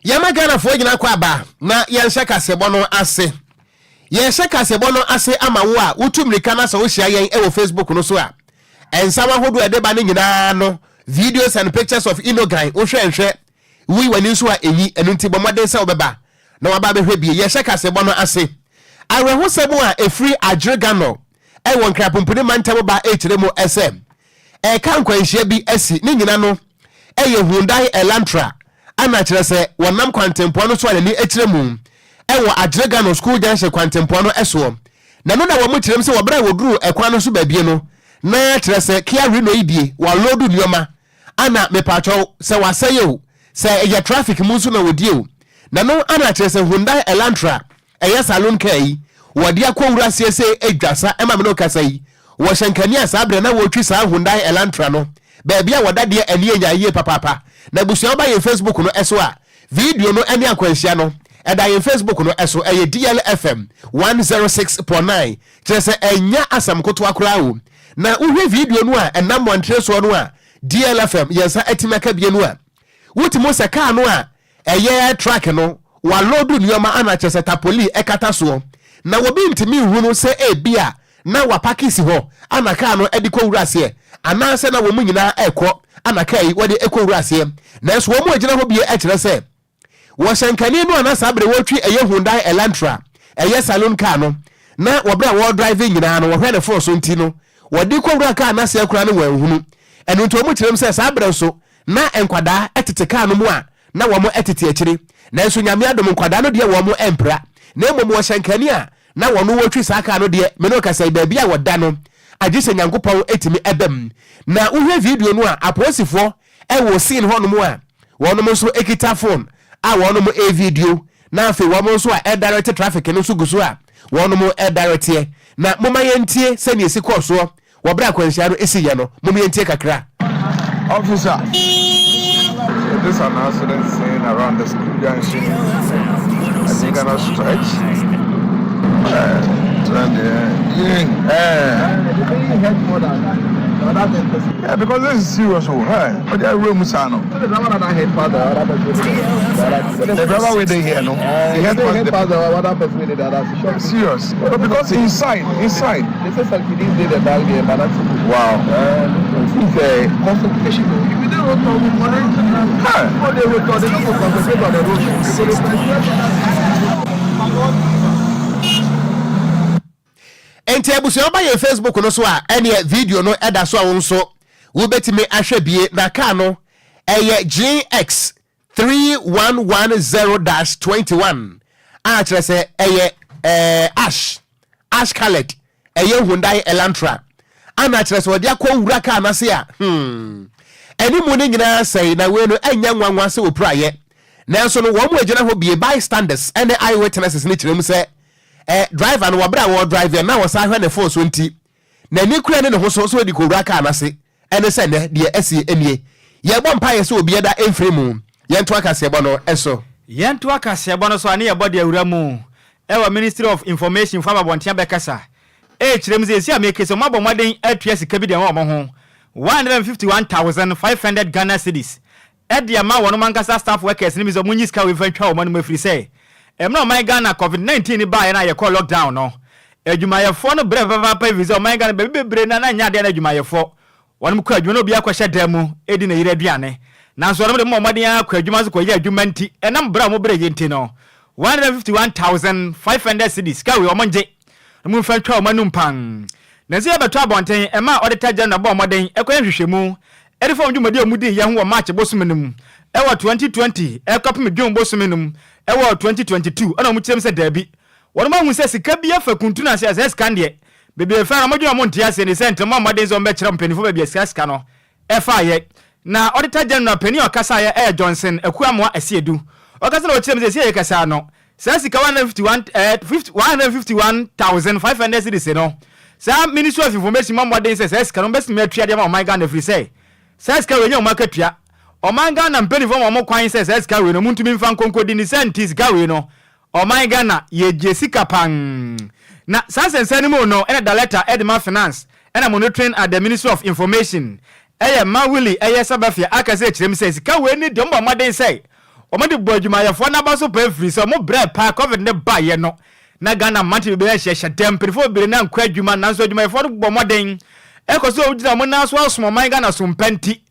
Yɛma Ghanafoɔ nyinaa kɔ aba na yɛnhyɛ kaseɛbɔ no ase. Yɛrehyɛ kaseɛbɔ no ase ama wo a wotu mmirika na sɛ wohyia yɛn wɔ Facebook no so a, nsɛm ahodoɔ a ɛde ba no nyinaa no, videos and pictures of Inogan, wohwɛ nhwɛ, wui w'ani nso a ɛnyi, ɛno nti bɔ mmɔden sɛ wobɛba na waba abɛhwɛ bie. Yɛhyɛ kaseɛbɔ no ase. Awerɛhosɛm a ɛfiri Adjiriganor wɔ Nkrapompini mantam ba rekyerɛ mu sɛ ɛka nkwanhyia bi asi, ne nyina no yɛ Hyundai Elantra ana kyerɛ sɛ wɔnam kwantempɔn no so a n'ani kyerɛ mu wɔ Adjiriganor School Junction kwantempɔn no soɔ. Na ɛno na wɔn kyerɛm sɛ wɔ berɛ a wɔduruu ɛkwan no so baabie no na kyerɛ sɛ Kia Reno yi die wɔaloodu nnoɔma ana mepaakyɛw sɛ wasɛe o sɛ ɛyɛ traffic mu nso na wɔdie o na no ana kyerɛ sɛ Hyundai Elantra ɛyɛ saloon car yi wɔde akɔ wura siesie adwasa ɛma me ne wo kasa yi wɔhyɛ nkanea saa berɛ na wɔretwi saa Hyundai Elantra no baabi a wɔda deɛ ani anya yie papaapa. Na abusua woba yɛn Facebook no so a video no ne akwanhyia no ɛda yɛn Facebook no so, ɛyɛ DLFM 106.9 kyerɛ sɛ ɛnyɛ asɛm kotoa koraa o. Na wohwɛ video no a ɛnam mmɔntere soɔ no a DLFM yɛn nsa atumi aka bie no a wotumi hu sɛ kaa no a Ɛyɛ truck no wɔaloodu nneɛma ana kyerɛ sɛ tapoli kata soɔ na obi ntumi nhunu sɛ ebia na wɔapake si hɔ ana kaa no de kɔwura aseɛ anaasɛ na wɔn nyinaa rekɔ ana kaa yi wɔde kɔwura aseɛ. Nanso wɔn a wɔgyina hɔ bie kyerɛ sɛ wɔ hyɛnkani no a na saa bere wɔretwi ɛyɛ Hyundai Elantra ɛyɛ saloon car no na wɔ bere a wɔredrive nyinaa no wɔhwɛ ne fon so nti no wɔde kɔwura kaa no aseɛ koraa no wɔanhunu. Ɛno nti wɔn kyerɛm sɛ saa bere nso na nkwadaa tete kaa no mu a na wɔn tete akyire, nanso Nyame adom nkwadaa no deɛ wɔn ampira, na mmom wɔ hyɛnkani a na wɔn wɔtwi saa kaa no deɛ, me ne wo kasa yi baabi a wɔda no agye sɛ Nyankopɔn tumi ba mu. Na wohwɛ video no a apolisifoɔ wɔ scene hɔ nom a wɔnom nso kita phone a wɔnom revideo, na afei wɔn nso a ɛdirect traffic no nso gu so a wɔnom ɛdirecteɛ. Na momma yɛntie sɛdeɛ ɛsi kɔɔ soɔ Wɔ bere a akwanhyia no siiɛ no, mom yɛntie kakra. Officer, this an accident scene around the school junction Ajinkana stretch. Yeah, yeah, because this is serious. Oh, hey, but they are Musano. The driver with the here, no. The head the serious. But because inside, inside. They say Sankidis dey the back there, but that's Wow. See, say concentration. If you dey road tour, we connect. Hey. People dey road tour, they no go concentrate on the road. They go dey concentrate. Enti abusua woba yɛn Facebook no so a ɛneɛ video no ɛda so a wo nso wobɛtumi ahwɛ bie na kaa no ɛyɛ GX 3110-21 a kyerɛ sɛ ɛyɛ ɛɛ ash ash coloured ɛyɛ Hyundai Elantra ana kyerɛ sɛ wɔde akɔ wura kaa no ase a hmm ɛne mu no nyinaa sɛe na wei no ɛnyɛ nwanwa sɛ wɔpiraeɛ nanso no wɔn mu agyina hɔ bie bystanders ɛne eyewitnesses no kyerɛ mu sɛ ɛ driver no wɔberɛ a wɔredrive na wɔsan hwɛ ne phone so nti n'ani kura ne ne ho so sɛ ɔde kɔwura kaa no ase Ɛne sɛ nnɛ deɛ asie nie. Yɛbɔ mpaeɛ sɛ obiada mfiri mu. Yɛntoa kaseɛbɔ no so. Yɛntoa kaseɛbɔ no so a ne yɛbɔ de awura mu wɔ Ministry of Information fo aba abɔnten abɛkasa rekyerɛ mu sɛ seesei a meke sɛ wɔabɔ mmɔden atua sika bi de ama wɔn ho, 151,500 Ghana cedis, de ama wɔnom ankasa staff workers no bi sɛ wɔnyi sika wei mfa ntwa wɔn anom ɛfiri sɛ mmerɛ ɔman Ghana covid 19 no baeɛ no a yɛkɔɔ lockdown no adwumayɛfoɔ no brɛ papaapa ɛfiri sɛ ɔman Ghana baabi bebree no na nyɛ adeɛ na adwumayɛfoɔ wɔnom kɔ adwuma na obiara kɔhyɛ dan mu di ne yere aduane nanso wɔnom de mmɔ mmɔden ara kɔ adwuma so kɔyɛ adwuma nti ɛnam brɛ a wɔn brɛ yɛ nti no 151,500 cedis sika wei wɔn ngye na wɔn mfa ntwa wɔn anum pann. Na nso yɛbɛto abɔnten ɛma Auditor General bɔɔ mmɔden kɔyɛ nhwehwɛmu de fam dwumadi a wɔdii yɛ ho wɔ March bosome no mu wɔ 2020 kɔpem June bosome no mu wɔ 2022 ɛna wɔn kyerɛm sɛ daabi wɔnom ahu sɛ sika bi afa kuntunu ase a saa sika no deɛ baabi a ɛfiri no wɔdwene wɔn nte aseɛ ne sɛ nti wɔmmɔ mmɔden sɛ wɔbɛkyerɛ mpaninfoɔ baabi a sika sika no ɛfaeɛ. Na Auditor General panin a ɔkasaeɛ yɛ Johnson Akuamoah Asiedu. Ɔkasa na ɔkyerɛm sɛ seesei yɛkasa no Saa sika 151 eh, 151,500 cedis no, saa Ministry of Information mmɔ mmɔden sɛ saa sika no wɔbɛtumi atua de ama ɔman Ghana ɛfiri sɛ saa sika wei nyɛ wɔn akatua. Ɔman Ghana mpanimfoɔ ma wɔn kwan sɛ saa sika wei no wɔntumi mfa nkonkodi ne saa nti sika wei no ɔman Ghana yɛgye sika pan. Na saa nsɛnsɛm no mu no ɛna Director de ma Finance ɛna Monitoring at the Ministry of Information ɛyɛ Mawuli ɛyɛ Sabafia aka sɛ kyerɛ mu sɛ sika wei ne deɛ wɔbɔ mmɔden sɛ Wɔde bɔ adwumayɛfoɔ no aba so paa firi sɛ wɔn brɛɛ paa covid no baeɛ no na Ghana mmerante bebree ahyehyɛ dɛm, mpanimfoɔ bebree no ankɔ adwuma nanso adwumayɛfoɔ no bɔ mmɔden kɔ so gyina wɔn nan so asom ɔman Ghana so mpa nti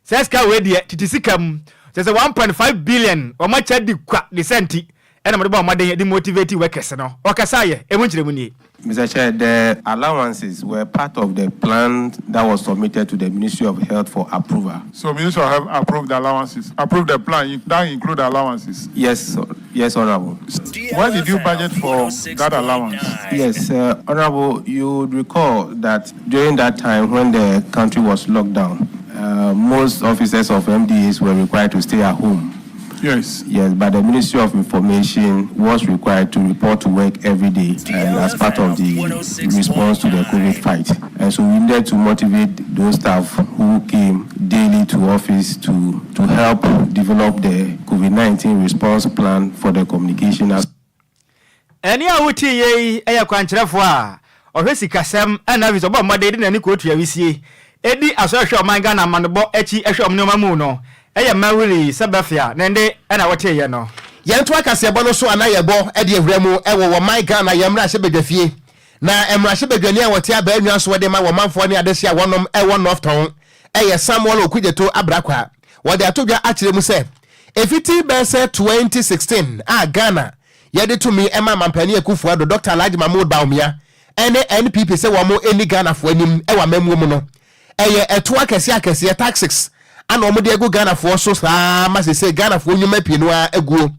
saa sika wei deɛ tete sika mu kyerɛ sɛ 1.5 billion wɔn akyɛ adi kwa ne sɛ nti ɛna wɔde bɔ mmɔden de motivate workers no. Ɔkasaeɛ, emu nkyerɛmu nie. Mr. Chair, the allowances were part of the plan that was submitted to the Ministry of Health for approval. So Ministry of Health approved the allowances, approved the plan, that include the allowances? Yes, Honorable. Why did you budget for that allowance? Yes, Honorable, you would recall that during that time when the country was locked down, most officers of MDAs were required to stay at home. Yes, but the Ministry of Information was required to report to work every day and as part of the response to the COVID fight. And so we needed to motivate those staff who came daily to office to help develop the COVID-19 response plan for the communication. As Ɛne a wotie yɛ yi yɛ kwankyerɛfoɔ a ɔhwɛ sikasɛm ɛna afei sɛ ɔbɔ mmɔden de n'ani kɔɔtua wisie ɛdi asɔrehwɛ ɔman Ghana amanebɔ akyi ɛhwɛ ɔmo nneɛma mu no ɛyɛ Mawuli Sɛbɛfia ne nde ɛna wotie no. Yɛnto akaseɛbɔ no so anaa yɛbɔ de awura mu ɛwɔ wɔ man Ghana yɛn mmarahyɛbadwafie na mmarahyɛbadwani a wɔte abaa so wɔde ma wɔ manfoɔ ne adehye a wɔnom ɛwɔ North Tongu ɛyɛ Samuel Okudzeto Ablakwa. Wɔde ato dwa akyerɛ mu sɛ ɛfiti bɛɛ sɛ 2016 a Ghana yɛde tumi ɛma mampanin Akufo Addo, Dr Alhaji Mahmood Bawumia ɛne NPP sɛ wɔn ani Ghanafoɔ anim ɛwɔ amammuo mu no, ɛyɛ ɛto akɛseɛ akɛseɛ taxes ana wɔn de agu Ghanafoɔ so saa ma sese Ghanafoɔ nnwuma pii no ara aguo.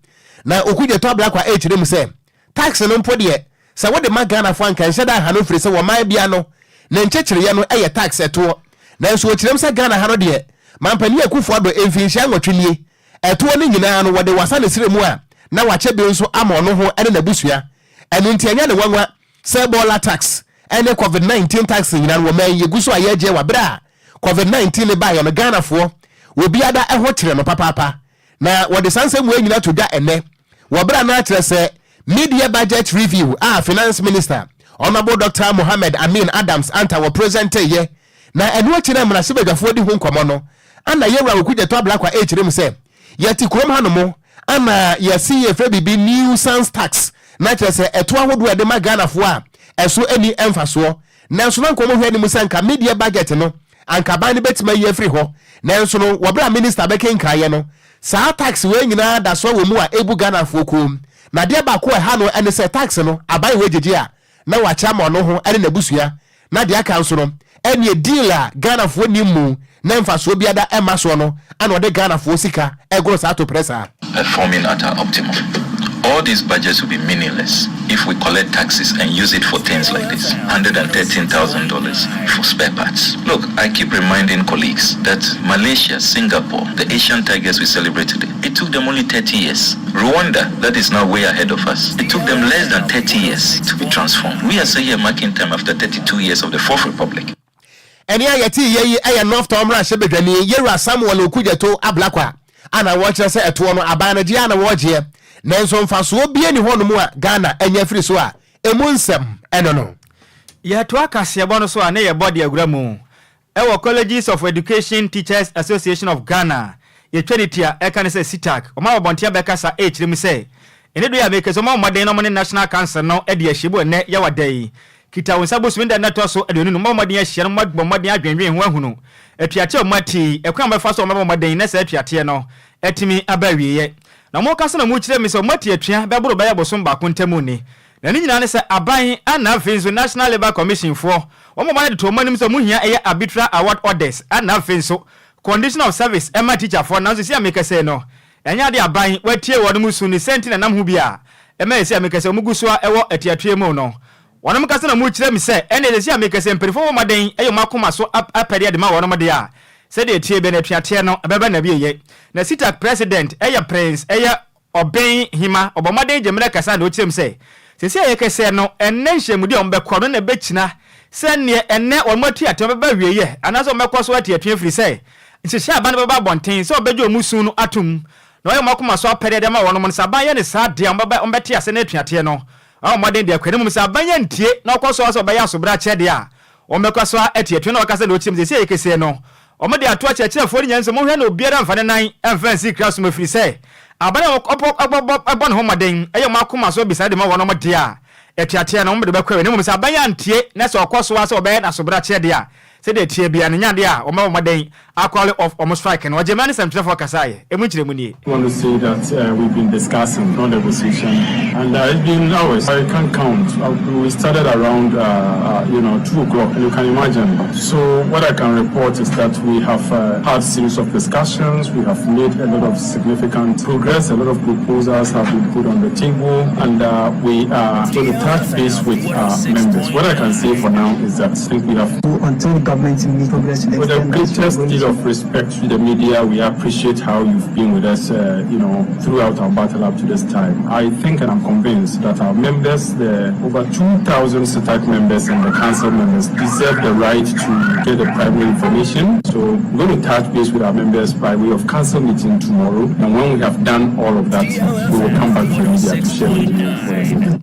Na Okudzeto Ablakwa ɛrekyerɛ mu sɛ tax no mpo deɛ, sɛ wode ma Ghanafoɔ anka nhyɛ da aha no mfiri sɛ wɔman bia no ne nkyekyereɛ no ɛyɛ tax ɛtoɔ. Nanso wɔkyerɛm sɛ Ghana ha no deɛ, mampanin Akufo Addo mfinhyia 8 nie, ɛtoɔ no nyinaa no wɔde wasa ne serɛ mu a na wakyɛ bi nso ama ɔno ho ne n'abusua. Ɛno nti ɛnyɛ ne nwanwa sɛ bɔɔla tax ɛne COVID-19 tax nyinaa no wɔman yɛgu so a yɛgye wɔ berɛ a COVID-19 ne baeɛ no, Ghanafoɔ obiada ɛho kyerɛ no papaapa. Na wɔde saa nsɛm wei nyinaa to dwa ɛnɛ wɔ berɛ a no akyerɛ sɛ mid-year budget review a Finance Minister, Honorable Dr Mohammed Amin Adams Anta wɔ presenteyɛ na ɛno akyi no mmarahyɛbadwafoɔ di ho nkɔmmɔ no ana yɛwura Okudzeto Ablakwa ɛkyerɛ mu sɛ yɛte kurom ha no mo ana yɛsi yɛfrɛ biribi nuisance tax na kyerɛ sɛ ɛto ahodoɔ a ɛde ma Ghanafoɔ a ɛso ani mfasoɔ. Nanso na nkɔmmɔ hwɛ anim sɛ nka mid-year budget no anka aban no bɛtumi ayi afiri hɔ. Nanso no wɔberɛ a minister bɛkenkaeɛ no, saa tax wei nyinaa da so wɔ mu a ɛbu Ghanafoɔ kom. Na adeɛ baako a ɛha no ɛne sɛ tax no aban wei gyegye a na wakyɛ ama ɔno ho ɛne n'abusua, na deɛ aka nso no ɛneɛ deal a Ghanafoɔ nim mu na mfasoɔ biada ɛma soɔ no ana ɔde Ghanafoɔ sika ɛgoro saa to prɛ saa. Performing at our optimum. All these budgets will be meaningless if we collect taxes and use it for things like this. $113,000 for spare parts. Look, I keep reminding colleagues that Malaysia, Singapore, the Asian Tigers we celebrate today, it took them only 30 years. Rwanda, that is now way ahead of us, it took them less than 30 years to be transformed. We are still here marking time after 32 years of the Fourth Republic. Ɛne a yɛte yɛ yi ɛyɛ North Tongu mmarahyɛbadwani yɛwura Samuel Okudzeto Ablakwa ana wɔkyerɛ sɛ ɛtoɔ no aban no gye ana wɔgyeɛ, nanso mfasoɔ bie ni hɔnom a Ghana anya firi so a ɛmu nsɛm ɛno no. Yɛtoa kaseɛbɔ no so a ne yɛbɔ de awura mu ɛwɔ Colleges of Education Teachers Association of Ghana, yɛtwa ne ti a ɛka ne sɛ CETAG. Ɔma abɔnten bɛkasa ɛkyerɛ mu sɛ ɛne do yɛ ameka sɛ ɔma mmɔden na ɔmo ne National Council no de ahyia mu ɛnɛ yɛwɔ da yi kita wo nsa bosome da nnɛtɔ so 25 no. Mmɔ mmɔden ahyia no, mmɔ mmɔden adwendwen ho ahunu atuateɛ a ɔmo ate, ɛkwan a wɔbɛfa so ɔmo bɛbɔ mmɔden na saa atuateɛ no atumi aba awieɛ. Na ɔmo kasa na ɔmo kyerɛ mi sɛ ɔmo ate atua bɛboro bɛyɛ bosom baako ntam ni, na ne nyinaa ne sɛ aban ana afei nso National Labour Commission foɔ wɔn mo de to wɔn anim sɛ ɔmo hia ɛyɛ arbitral award orders ana afei nso condition of service ɛma teacherfoɔ. Nanso si amekɛsɛ no ɛnyɛ ade aban watie wɔn mu su ne sɛnti na nam ho bi a ɛma esi amekɛsɛ ɔmo gu so a ɛwɔ atuatua mu no. Wɔn kasa na ɔmo kyerɛ mi sɛ ɛna esi amekɛsɛ mpanyinfoɔ wɔn mmɔden ɛyɛ ɔmo akoma so apɛdeɛ de ma wɔn deɛ a sɛdeɛ tie bɛ na atuateɛ no ɛbɛbɛ na bi yɛ. Na CETAG president ɛyɛ Prince ɛyɛ Ɔbɛn Hima ɔbɔ mmɔden gye mmerɛ kasa na ɔkyerɛ mu sɛ sɛsi a yɛkɛsɛ no ɛnnɛ nhyɛmudi a wɔbɛkɔ no na ɛbɛkyina sɛneɛ ɛnnɛ wɔn atu atua bɛba awieɛ anaasɛ wɔbɛkɔ so ate atua, firi sɛ nhyehyɛ aba no bɛba abɔnten sɛ ɔbɛgye ɔmu su no atom na ɔyɛ wɔn akoma so apɛdeɛ de ama wɔn no. Sɛ aban yɛ ne saa deɛ a wɔbɛte ase na atuateɛ no ɔwɔ mmɔden deɛ kɔ anim. Sɛ aban yɛ ntie na ɔkɔ so sɛ ɔbɛyɛ asobra kyɛ deɛ a wɔn bɛkɔ so ate atua. Na ɔkasa na ɔkyerɛ mu sɛ sɛ yɛkɛsɛ no wɔn de ato akyerɛkyerɛfoɔ no nyinaa nso mohwɛ na obiara mfa ne nan mfa nsi kra so, ɛfiri sɛ Aban a wɔbɔ ne ho mmɔden yɛ wɔn akoma so abisa de ma wɔn deɛ a, atuateɛ no, wɔde bɛkɔ awie. Na mmom sɛ aban antie na sɛ ɔkɔ so ara sɛ ɔbɛyɛ n'asobrakyɛ deɛ a, sɛdeɛ ɛteɛ biara no, ɛnyɛ adeɛ a wɔbɛbɔ mmɔden akɔle off wɔn strike no. Ɔgyemmaa ne sɛmtwerɛfoɔ kasaeɛ. Emu nkyerɛmu nie. Want to say that uh, we've been discussing, not negotiation, and uh, it's been hours. I can't count. Uh, we started around, uh, uh, 2 o'clock, and you can imagine. So what I can report is that we have uh, had series of discussions. We have made a lot of significant progress. A lot of proposals have been put on the table, and we are going to touch base with our members. What I can say for now is that I think we have until the government make progress to the with the extent that greatest we're going deal to of respect to the media, we appreciate how you've been with us, throughout our battle up to this time. I think and I'm convinced that our members, the over 2,000 CETAG members and the council members, deserve the right to get the primary information. So we're going to touch base with our members by way of council meeting tomorrow. And when we have done all of that, we will come back to the media to share with you.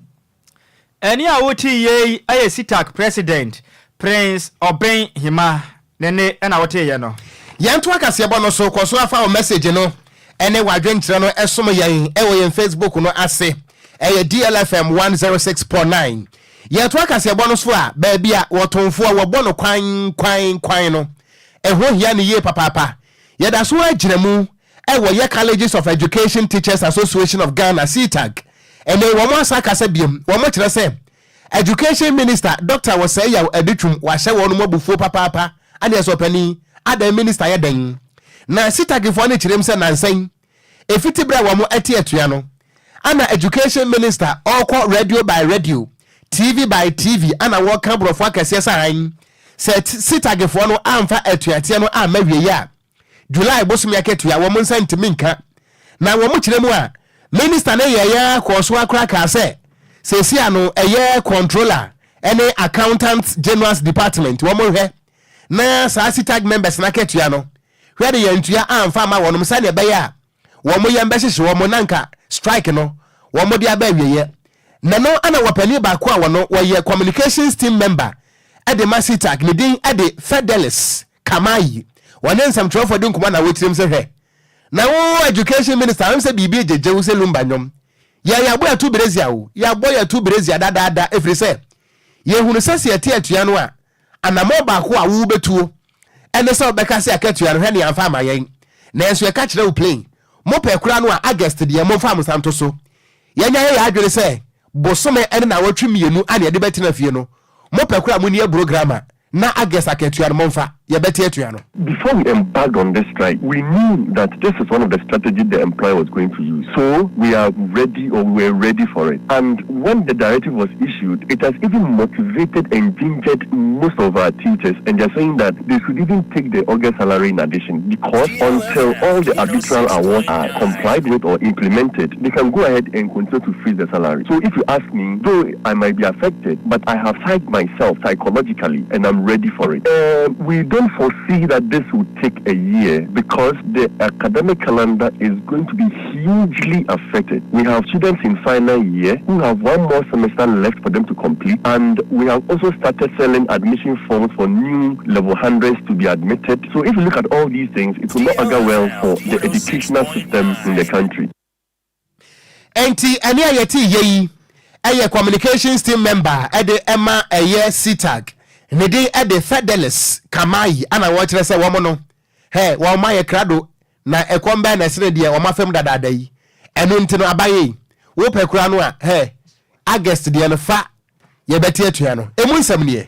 Ɛne a wote yei ɛyɛ CETAG president, Prince Ɔbɛn Hima ne ne ɛna woteeɛ no. Yɛnto akaseɛbɔ no so. Kɔ so afa wo message no ɛne w'adwenkyerɛ no ɛsom yɛn ɛwɔ yɛn Facebook no ase, ɛyɛ DLFM 106.9. Yɛto akaseɛbɔ no so a, baabi a wɔtomfoɔ wɔbɔ no kwan kwan kwan no, ɛho hia ne yie papaapa. Yɛda so agyina mu ɛwɔ yɛ Colleges of Education Teachers Association of Ghana, CETAG. Ɛnɛ wɔn asa akasa biom. Wɔn kyerɛ sɛ Education Minister Dr. Osei Yaw Adutwum wahyɛ wɔn mu abufuo papaapa. Adeɛ sɛ ɔpanin adan minister yɛ dan na CETAGfoɔ no kyerɛ mu sɛ nansɛn efiti berɛ a wɔn ɛte atua no ana Education Minister ɔrekɔ radio by radio, TV by TV, ana wɔka borɔfo akɛseɛ sɛ han sɛ CETAGfoɔ no amfa atuateɛ no amma wie a, July bosomi akatua wɔn nsa ntumi nka. Na wɔn kyerɛ mu a, minister no yɛyɛ kɔɔ so akora kaa sɛ seesi ano ɛyɛ Controller ɛne Accountant General's Department wɔn hwɛ na saa CETAG members n'akatua no hwɛ de yɛn ntua amfa ama wɔn sɛdeɛ ɛbɛyɛ a wɔn yɛn bɛhyehyɛ wɔn nanka strike no wɔn de aba awieɛ. Na no ana wɔpanin baako a wɔno wɔyɛ communications team member ɛde ma CETAG, ne din ɛde Fidelis Kamayi, wɔne nsɛmtwerɛfoɔ de nkɔmɔ na wɔtirim sɛ hwɛ na wo Education Minister wɔn sɛ biribi gyegye wo sɛ lumba nnwom yɛ yɛabɔ yɛto brezia o, yɛabɔ yɛto brezia dadaada, ɛfiri sɛ yɛhunu sɛ sɛ yɛte atua no a, anammɔ baako a wobɛtuo ɛne sɛ wobɛka sɛ akatua no hwɛ ne yɛmfa ama yɛn. Nanso yɛka kyerɛ wo plain, mopɛ kora no a, August deɛ momfa mo nsa so. Yɛnya yɛ yɛ adwene sɛ bosome ɛne na wɔtwe 2 ane yɛde bɛtena fie no, mopɛ kora mo ni aburo grama na August akatua no momfa yɛbɛte atua no. Before we embarked on this strike, we knew that this is one of the strategies the employer was going to use. So we are ready, or we were ready for it. And when the directive was issued, it has even motivated and gingered most of our teachers. And they're saying that they should even take the August salary in addition, because until all the arbitral awards are complied with or implemented, they can go ahead and continue to freeze the salary. So if you ask me, though I might be affected, but I have psyched myself psychologically and I'm ready for it. We don't foresee that this will take a year because the academic calendar is going to be hugely affected. We have students in final year who have one more semester left for them to complete, and we have also started selling admission forms for new level hundreds to be admitted. So if you look at all these things, it will not augur well for the educational system in the country. Enti ɛne a yɛte yɛ yi ɛyɛ communications team member ɛde ɛma ɛyɛ CETAG, ne din ɛde Fidelis Kamayi, ana wɔkyerɛ sɛ wɔn no hɛ wɔn ayɛ krado na ɛkɔm bɛn na ɛsene deɛ wɔn afɛm dadaada yi. Ɛno nti no abayɛ yi wopɛ kura no a, hɛ August deɛ no fa yɛbɛte atua no. Emu nsɛm neɛ.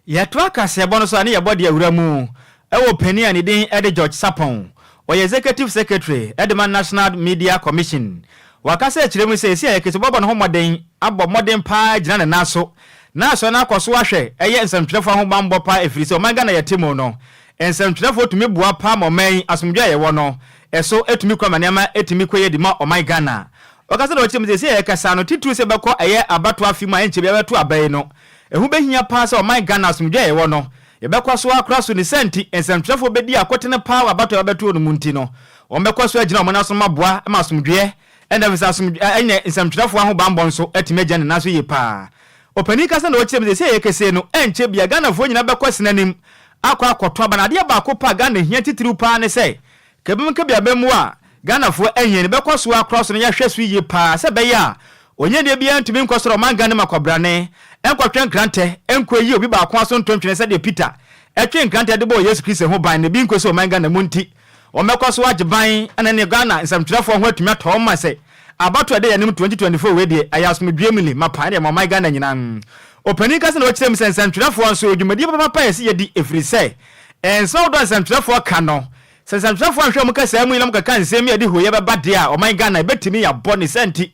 Yɛtoa kaseɛbɔ no so a, ne yɛbɔ de awura mu ɛwɔ panin a ne din ɛde George Sarpong, ɔyɛ executive secretary ɛde ma National Media Commission. Wakasa akyerɛ mu sɛ esi a yɛkesi bɔbɔ ne ho mmɔden abɔ mmɔden paa gyina ne nan so na asɔ no akɔ so ahwɛ ɛyɛ nsɛmtwerɛfoɔ ahobanbɔ paa, ɛfiri sɛ ɔman Ghana yɛte mu no, nsɛmtwerɛfoɔ tumi boa paa ma ɔman yi asomdwe a yɛwɔ no ɛso ɛtumi kɔ ma nneɛma ɛtumi kɔ yɛ di ma ɔman Ghana. Ɔkasa na ɔkyerɛ mu sɛ esi a yɛkasa no titiri sɛ bɛkɔ ɛyɛ abatoɔ afi mu a ɛnkyɛ bi abɛto aba yi no, ɛho bɛhia paa sɛ ɔman Ghana asomdwe a yɛwɔ no yɛbɛkɔ so akora so. Ne sɛ nti nsɛmtwerɛfoɔ bɛdi akɔtene paa wɔ abatoɔ a bɛbɛto no mu, nti no wɔn bɛkɔ so agyina wɔn nan so maboa ma asomdwoeɛ ɛna fi sɛ asomdwe ɛnyɛ nsɛmtwerɛfoɔ ahobanbɔ nso atumi agya ne nan so yie paa. Ɔpanin kasa na ɔkyerɛ mu sɛ sɛ yɛ kɛseɛ no, ɛnkyɛ bia Ghanafoɔ nyinaa bɛkɔ sena akɔ akɔtɔ aba, na adeɛ baako pa Ghana hia titiriw paa ne sɛ kabim kabi aba mu a. Ghanafoɔ ahia no bɛkɔ so akora so na yɛahwɛ so yie paa sɛ ɛbɛyɛ a onyanneɛ biara ntumi nkɔ soro ɔman Ghana mu akwabrane nkɔtwe nkrantɛ nkɔyi obi baako aso nto ntwene sɛdeɛ Peter twee nkrantɛ de bɔɔ Yesu Kristo ho ban no bi nkɔsi ɔman Ghana mu nti wɔbɛkɔ so agye ban na ne Ghana nsɛmtwerɛfoɔ ho atumi atɔ wɔn ma sɛ abatoɔ a ɛda yɛn anim 2024 wei deɛ ɛyɛ asomdwoeɛ mu li mapa ɛne ɛma ɔman Ghana nyinaa. Ɔpanin kasa na ɔkyerɛ mu sɛ nsɛmtwerɛfoɔ nso dwumadie papapapa a ɛsɛ yɛdi ɛfiri sɛ nsɛm ahodoɔ a nsɛmtwerɛfoɔ ka no Sɛ nsɛmtwerɛfoɔ anhwɛ wɔn kasaa mu yie na wɔkeka nsɛm yi a ɛde hooyɛ bɛba deɛ a, ɔman Ghana ɛbɛtumi abɔ. Ne saa nti,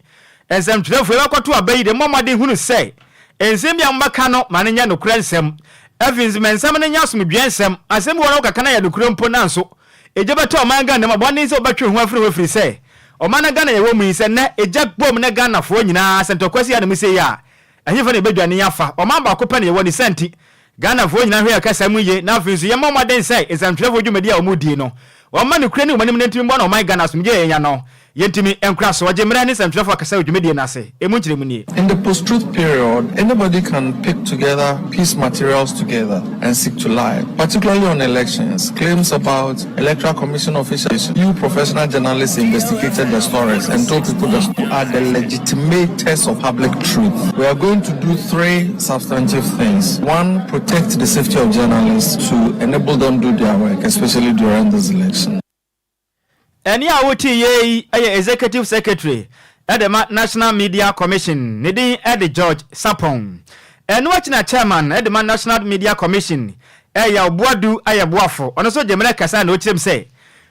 nsɛmtwerɛfoɔ yi bɛkɔto aba yi deɛ, mommɔ mmɔden hunu sɛ nsɛm bi a mobɛka no, ma no nyɛ nokorɛ nsɛm. Afei nso, ma nsɛm no nyɛ asomdwoeɛ nsɛm. Asɛm bi wɔ hɔ na wokeka no ayɛ nokorɛ mpo nanso egya bɛtɔ ɔman Ghana mu a, bɔ mmɔden sɛ wobɛtwe wo ho afiri ho ɛfiri sɛ, ɔman no Ghana yɛwɔ mu yi, sɛ nnɛ egya bom na Ghanafoɔ nyinaa sɛ ntɔkwa si hanom sei a, ɛhefa na yɛbɛdwane afa? Ɔman baako pɛ na yɛwɔ, ne saa nti, Ghanafoɔ nyinaa nhwɛ yɛn kasa mu yie na afei nso yɛmmɔ mmɔden sɛ nsɛmtwerɛfoɔ dwumadie a wɔredie no, wɔmma nokorɛ ne wɔn anim na ntumi mmoa na ɔman Ghana asomdwoeɛ a yɛanya no, yɛntumi nkora so. Wɔgye mmerɛ ne nsɛmtwerɛfoɔ kasa wɔ dwumadie no ase. Ɛmu nkyerɛmu nie. In the post-truth period, anybody can pick together piece materials together and seek to lie, particularly on elections. Claims about Electoral Commission officials, you professional journalists investigated the stories and told people that you are the legitimators of public truth. We are going to do three substantive things. One, protect the safety of journalists to enable them do their work, especially during this election. Ɛnne a wotiiɛ yi yɛ Executive Secretary de ma National Media Commission, ne din de George Sarpong. Ɛno akyi na Chairman de ma National Media Commission, Yaw Boadu Ayɛboafo, ɔno nso gye mmerɛ kasa na ɔkyerɛ mu sɛ,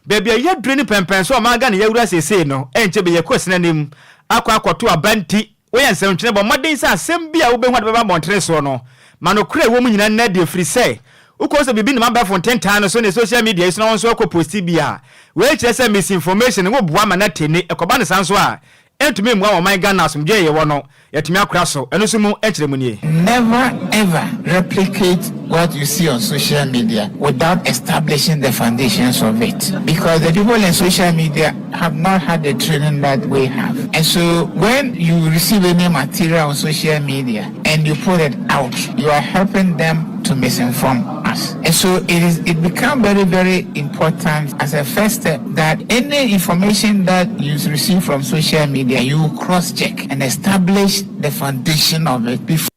baabi a yɛaduru ne pɛmpɛnso a ɔman Ghana yɛawura seesei no, ɛnkyɛ bi yɛkɔ sini anim akɔ akɔto aba nti, Woyɛ nsɛntwerɛ, bɔ mmɔden sɛ asɛm bi a wobɛhu a de bɛba abɔntene soɔ no, ma nokorɛ a ɛwɔ mu nyinaa nna adi ɛfiri sɛ wokɔhu sɛ biribi nam abɛɛfo ntentan no so ne social media yi so na wo nso woakɔ posti bi a, wei kyerɛ sɛ misinformation no woboa ma no atene, ɛkɔba no saa nso a, ɛntumi mmoa ma ɔman Ghana asomdwoeɛ a yɛwɔ no yɛatumi akora so, ɛno nso mu nkyerɛmu nie. Never ever replicate what you see on social media without establishing the foundations of it because the people in social media have not had the training that we have. And so when you receive any material on social media and you put it out, you are helping them to misinform us. And so it is it becomes very, very important as a first step that any information that you receive from social media, you cross-check and establish the foundation of it before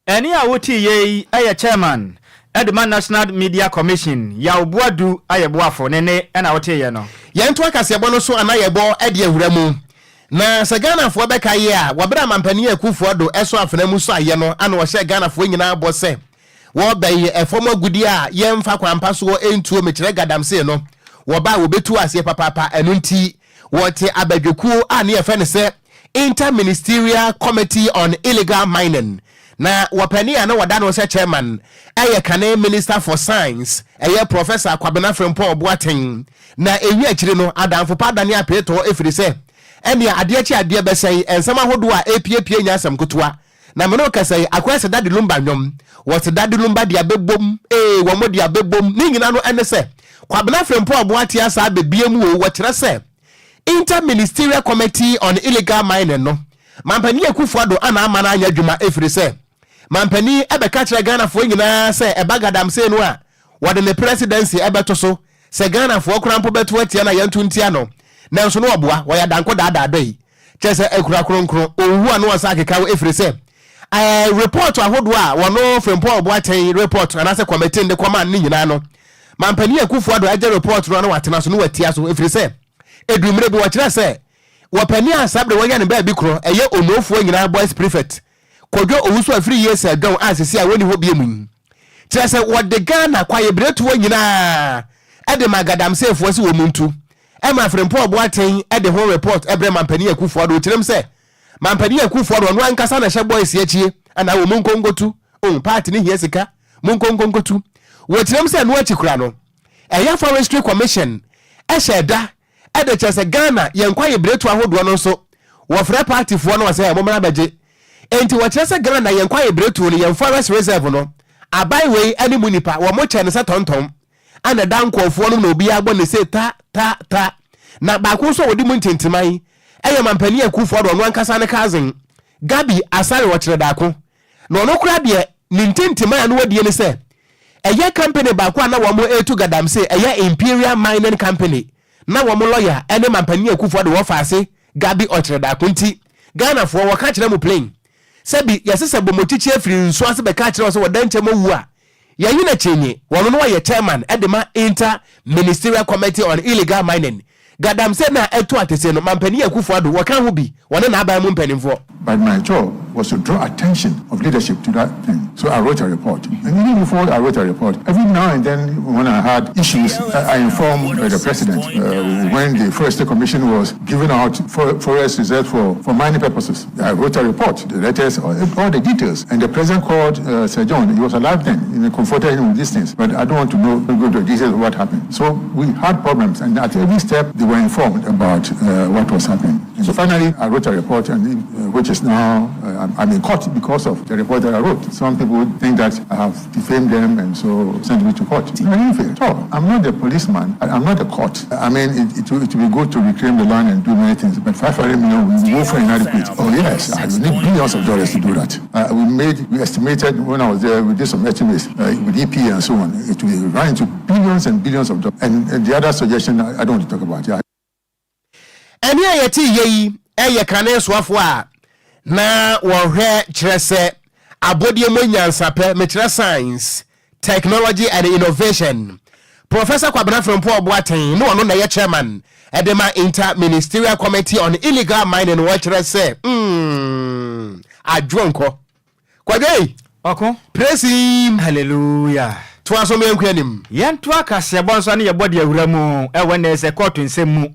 Ɛnne a wotee yɛ yi yɛ Chairman de ma National Media Commission, Yaw Boadu Ayeboafo ne nne na wotee yɛ no. Yɛntoa kaseɛbɔ no so anaa yɛbɔ de awura mu. Na sɛ Ghanafoɔ bɛka yɛ a, wɔ berɛ a Mampanin Akuffo Addo sɔ afena mu sɔ ayɛ no ana ɔhyɛɛ Ghanafoɔ nyinaa bɔ sɛ wɔbɛyɛ ɛfam agudeɛ a yɛmfa kwanpa soɔ ntuo, mekyerɛ Gadamsee no, wɔba a wɔbɛtu aseɛ papaapa, ɛno nti wɔte abadwakuo a ne yɛfrɛ no sɛ Inter-Ministerial Committee on Illegal Mining, na wɔpanin a na wɔda no sɛ chairman yɛ kane Minister for Science, ɛyɛ Professor Kwabena Frimpong Boateng. Na ɛwi akyiri no, adamfo pa adane apeetɔɔ ɛfiri sɛ ɛnea adeɛ kye adeɛ bɛsɛe, nsɛm ahodoɔ a ɛrepiepie nyɛ asɛm ketewa. Na me ne wo kasa yi, akɔyɛ sɛ Daddy Lumba nnwom. Wɔse Daddy Lumba de abɛbom, ee, wɔn de abɛbom. Ne nyina no ɛne sɛ, Kwabena Frimpong Boateng asan abɛbie mu o, wɔkyerɛ sɛ Inter-Ministerial Committee on Illegal Mining no, Mampanin Akuffo Addo ana ama no anyɛ adwuma ɛfiri sɛ Mampanin bɛka kyerɛ Ghanafoɔ nyinaa sɛ ɛba Gadamsey no a wɔde ne presidency bɛto so sɛ Ghanafoɔ koraa mpo bɛto atia no a yɛnto ntia no nanso no ɔboa wɔyɛ adanko daadaa dɔ yi kyerɛ sɛ akura kronkron ɔwuwu a na wɔnsa akeka wo ɛfiri sɛ ɛɛ report ahodoɔ a wɔno Frimpong Boateng report anaasɛ committee de kɔma no nyinaa no Mampanin Akuffo Addo agye report no a na watena so na watia so ɛfiri sɛ ɛduru mmerɛ bi wɔkyerɛ sɛ wɔpanin a saa berɛ wɔanya no baabi korɔ ɛyɛ Onofoɔ nyinaa boys prefect Kwadwo Owusu afiri yie sɛ dɔn a sisi a wɔnni hɔ biom yi kyerɛ sɛ wɔde Ghana kwaeɛbiretuo nyinaa de ma Gadamseefoɔ sɛ wɔn ntu ɛma Frimpong Boateng de ho report brɛ Mampanin Akuffo Addo ɔkyerɛm sɛ Mampanin Akuffo Addo ɔno ankasa na ɛhyɛ boys akyie anaa wɔn nkonkotu oh party no hia sika Monkɔ nkonkotu. Wɔkyerɛm sɛ ɛno akyi koraa no, ɛyɛ Forestry Commission hyɛɛ da de kyerɛ sɛ Ghana yɛn kwaebiretu ahodoɔ no nso wɔfrɛ partyfoɔ no sɛ mommra bɛgye. Enti wɔkyerɛ sɛ Ghana yɛn kwaebiretuo no, yɛn forest reserve no, aban wei ne mu nnipa wɔkyɛ no sɛ tɔntɔn ana ɛda nkurɔfoɔ nom na obiara bɔ ne se ta ta ta. Na baako nso a wɔdi mu ntintiman yɛ Mampanin Akuffo Addo ɔno ankasa ne cousin Gabby Asare Ɔkyerɛdaako. Na ɔno koraa deɛ ne ntintiman a na wadie ne sɛ ɛyɛ company baako a na wɔn retu gadamsey ɛyɛ Imperial Mining Company. na wɔn lɔya ne Mampanin Akufo Addo wɔfa ase Gabby Ɔkyerɛ Daako nti Ghanafoɔ wɔka kyerɛ mo plain sɛbi yɛse sɛ bɔmɔkyikyi afiri nsuo ase bɛka akyerɛ wo sɛ wɔda nkyɛm awu a yɛnye no akyinnye wɔno no ɔyɛ chairman de ma Inter Ministerial Committee on Illegal Mining Gadamsey no a ɛto atese no Mampanin Akufo Addo wɔka ho bi wɔne n'aban mu mpanimfoɔ. But my job was to draw attention of leadership to that thing. So I wrote a report. And even before I wrote a report, every now and then when I had issues, I, I informed the president. when the Forestry Commission was giving out for, forest reserves for, for mining purposes, I wrote a report, the letters, all, all the details. And the president called Sir John. He was alive then and confronted him with these things. But I don't want to know, go into the details of what happened. So we had problems. And at every step, they were informed about what was happening. And so finally, I wrote a report, and, which is now, I'm, I'm in court because of the report that I wrote. Some people think that I have defamed them and so sent me to court. It's not fair at all. I'm not the policeman. I, am not the court. I mean, it, it, it will be good to reclaim the land and do many things, but 500 million will go for inadequate. Oh, yes, I need billions of dollars to do that. we made, we estimated when I was there, we did some estimates with EP and so on. It will run into billions and billions of dollars. And, and the other suggestion I, I don't want to talk about. Yeah. Ɛnne a yɛte yɛ yi yɛ kane soafoɔ a na wɔhwɛ kyerɛ sɛ abɔdeɛ mu nyansapɛ mekyerɛ science technology and innovation Professor Kwabena Frimpong Boateng ne ɔno na ɛyɛ chairman ɛde ma inter-ministerial committee on illegal mining wɔkyerɛ sɛ adwo nkɔ kwadwo ɔko praise him hallelujah toa so meɛnkɔ anim yɛnto akaseɛbɔ nso ne yɛbɔ de awura mu ɛwɔ ne sɛ kɔɔto nsɛm mu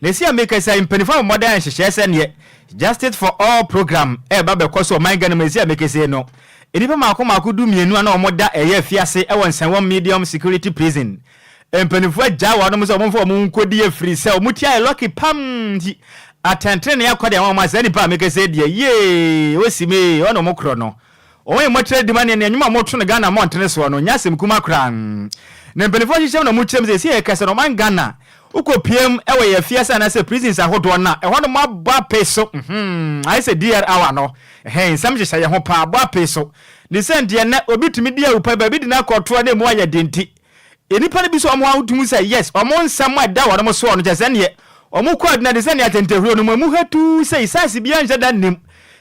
na ɛsi a meka sɛ mpanimfoɔ a mmɔden nhyehyɛɛ sɛ neɛ justice for all program ɛba bɛkɔ so ɔman Ghana mu ɛsi a meka sɛ no nnipa maako maako 12 a na wɔda ɛyɛ afiase ɛwɔ Nsawam medium security prison mpanimfoɔ agya wɔn sɛ wɔmfa wɔn nkɔdi afiri sɛ wɔn ti ayɛ lucky pam nti atɛntene akɔ deɛ wɔn sɛ nipa a meka sɛ deɛ yee osi me ɔna wɔn korɔ no wɔn yɛ mmɔtwerɛ di ma ne nneɛma a wɔto no Ghana mmɔntene soɔ no nyɛ asɛm kuma koraa na mpanimfoɔ hyehyɛ mu na wɔn kyerɛ mu sɛ esi yɛ kɛse no ɔman Ghana wokɔ piem ɛwɔ yɛ afiase anaasɛ prisons ahodoɔ no a ɛhɔ nom abɔ ape so ayɛ sɛ dr hour no ɛhɛn nsɛm hyehyɛ yɛn ho paa abɔ ape so ne sɛ ndeɛ nɛ obi tumi di awupa baabi de no akɔtoa na emu ayɛ den ti nnipa no bi so ɔmo ahotum sɛ yes ɔmo nsɛm a ɛda wɔn soɔ no kyɛ sɛ neɛ ɔmo kɔ aduna de sɛ neɛ atɛntɛhuro no mu emu hatu sɛ isaasi bi anhyɛ da nim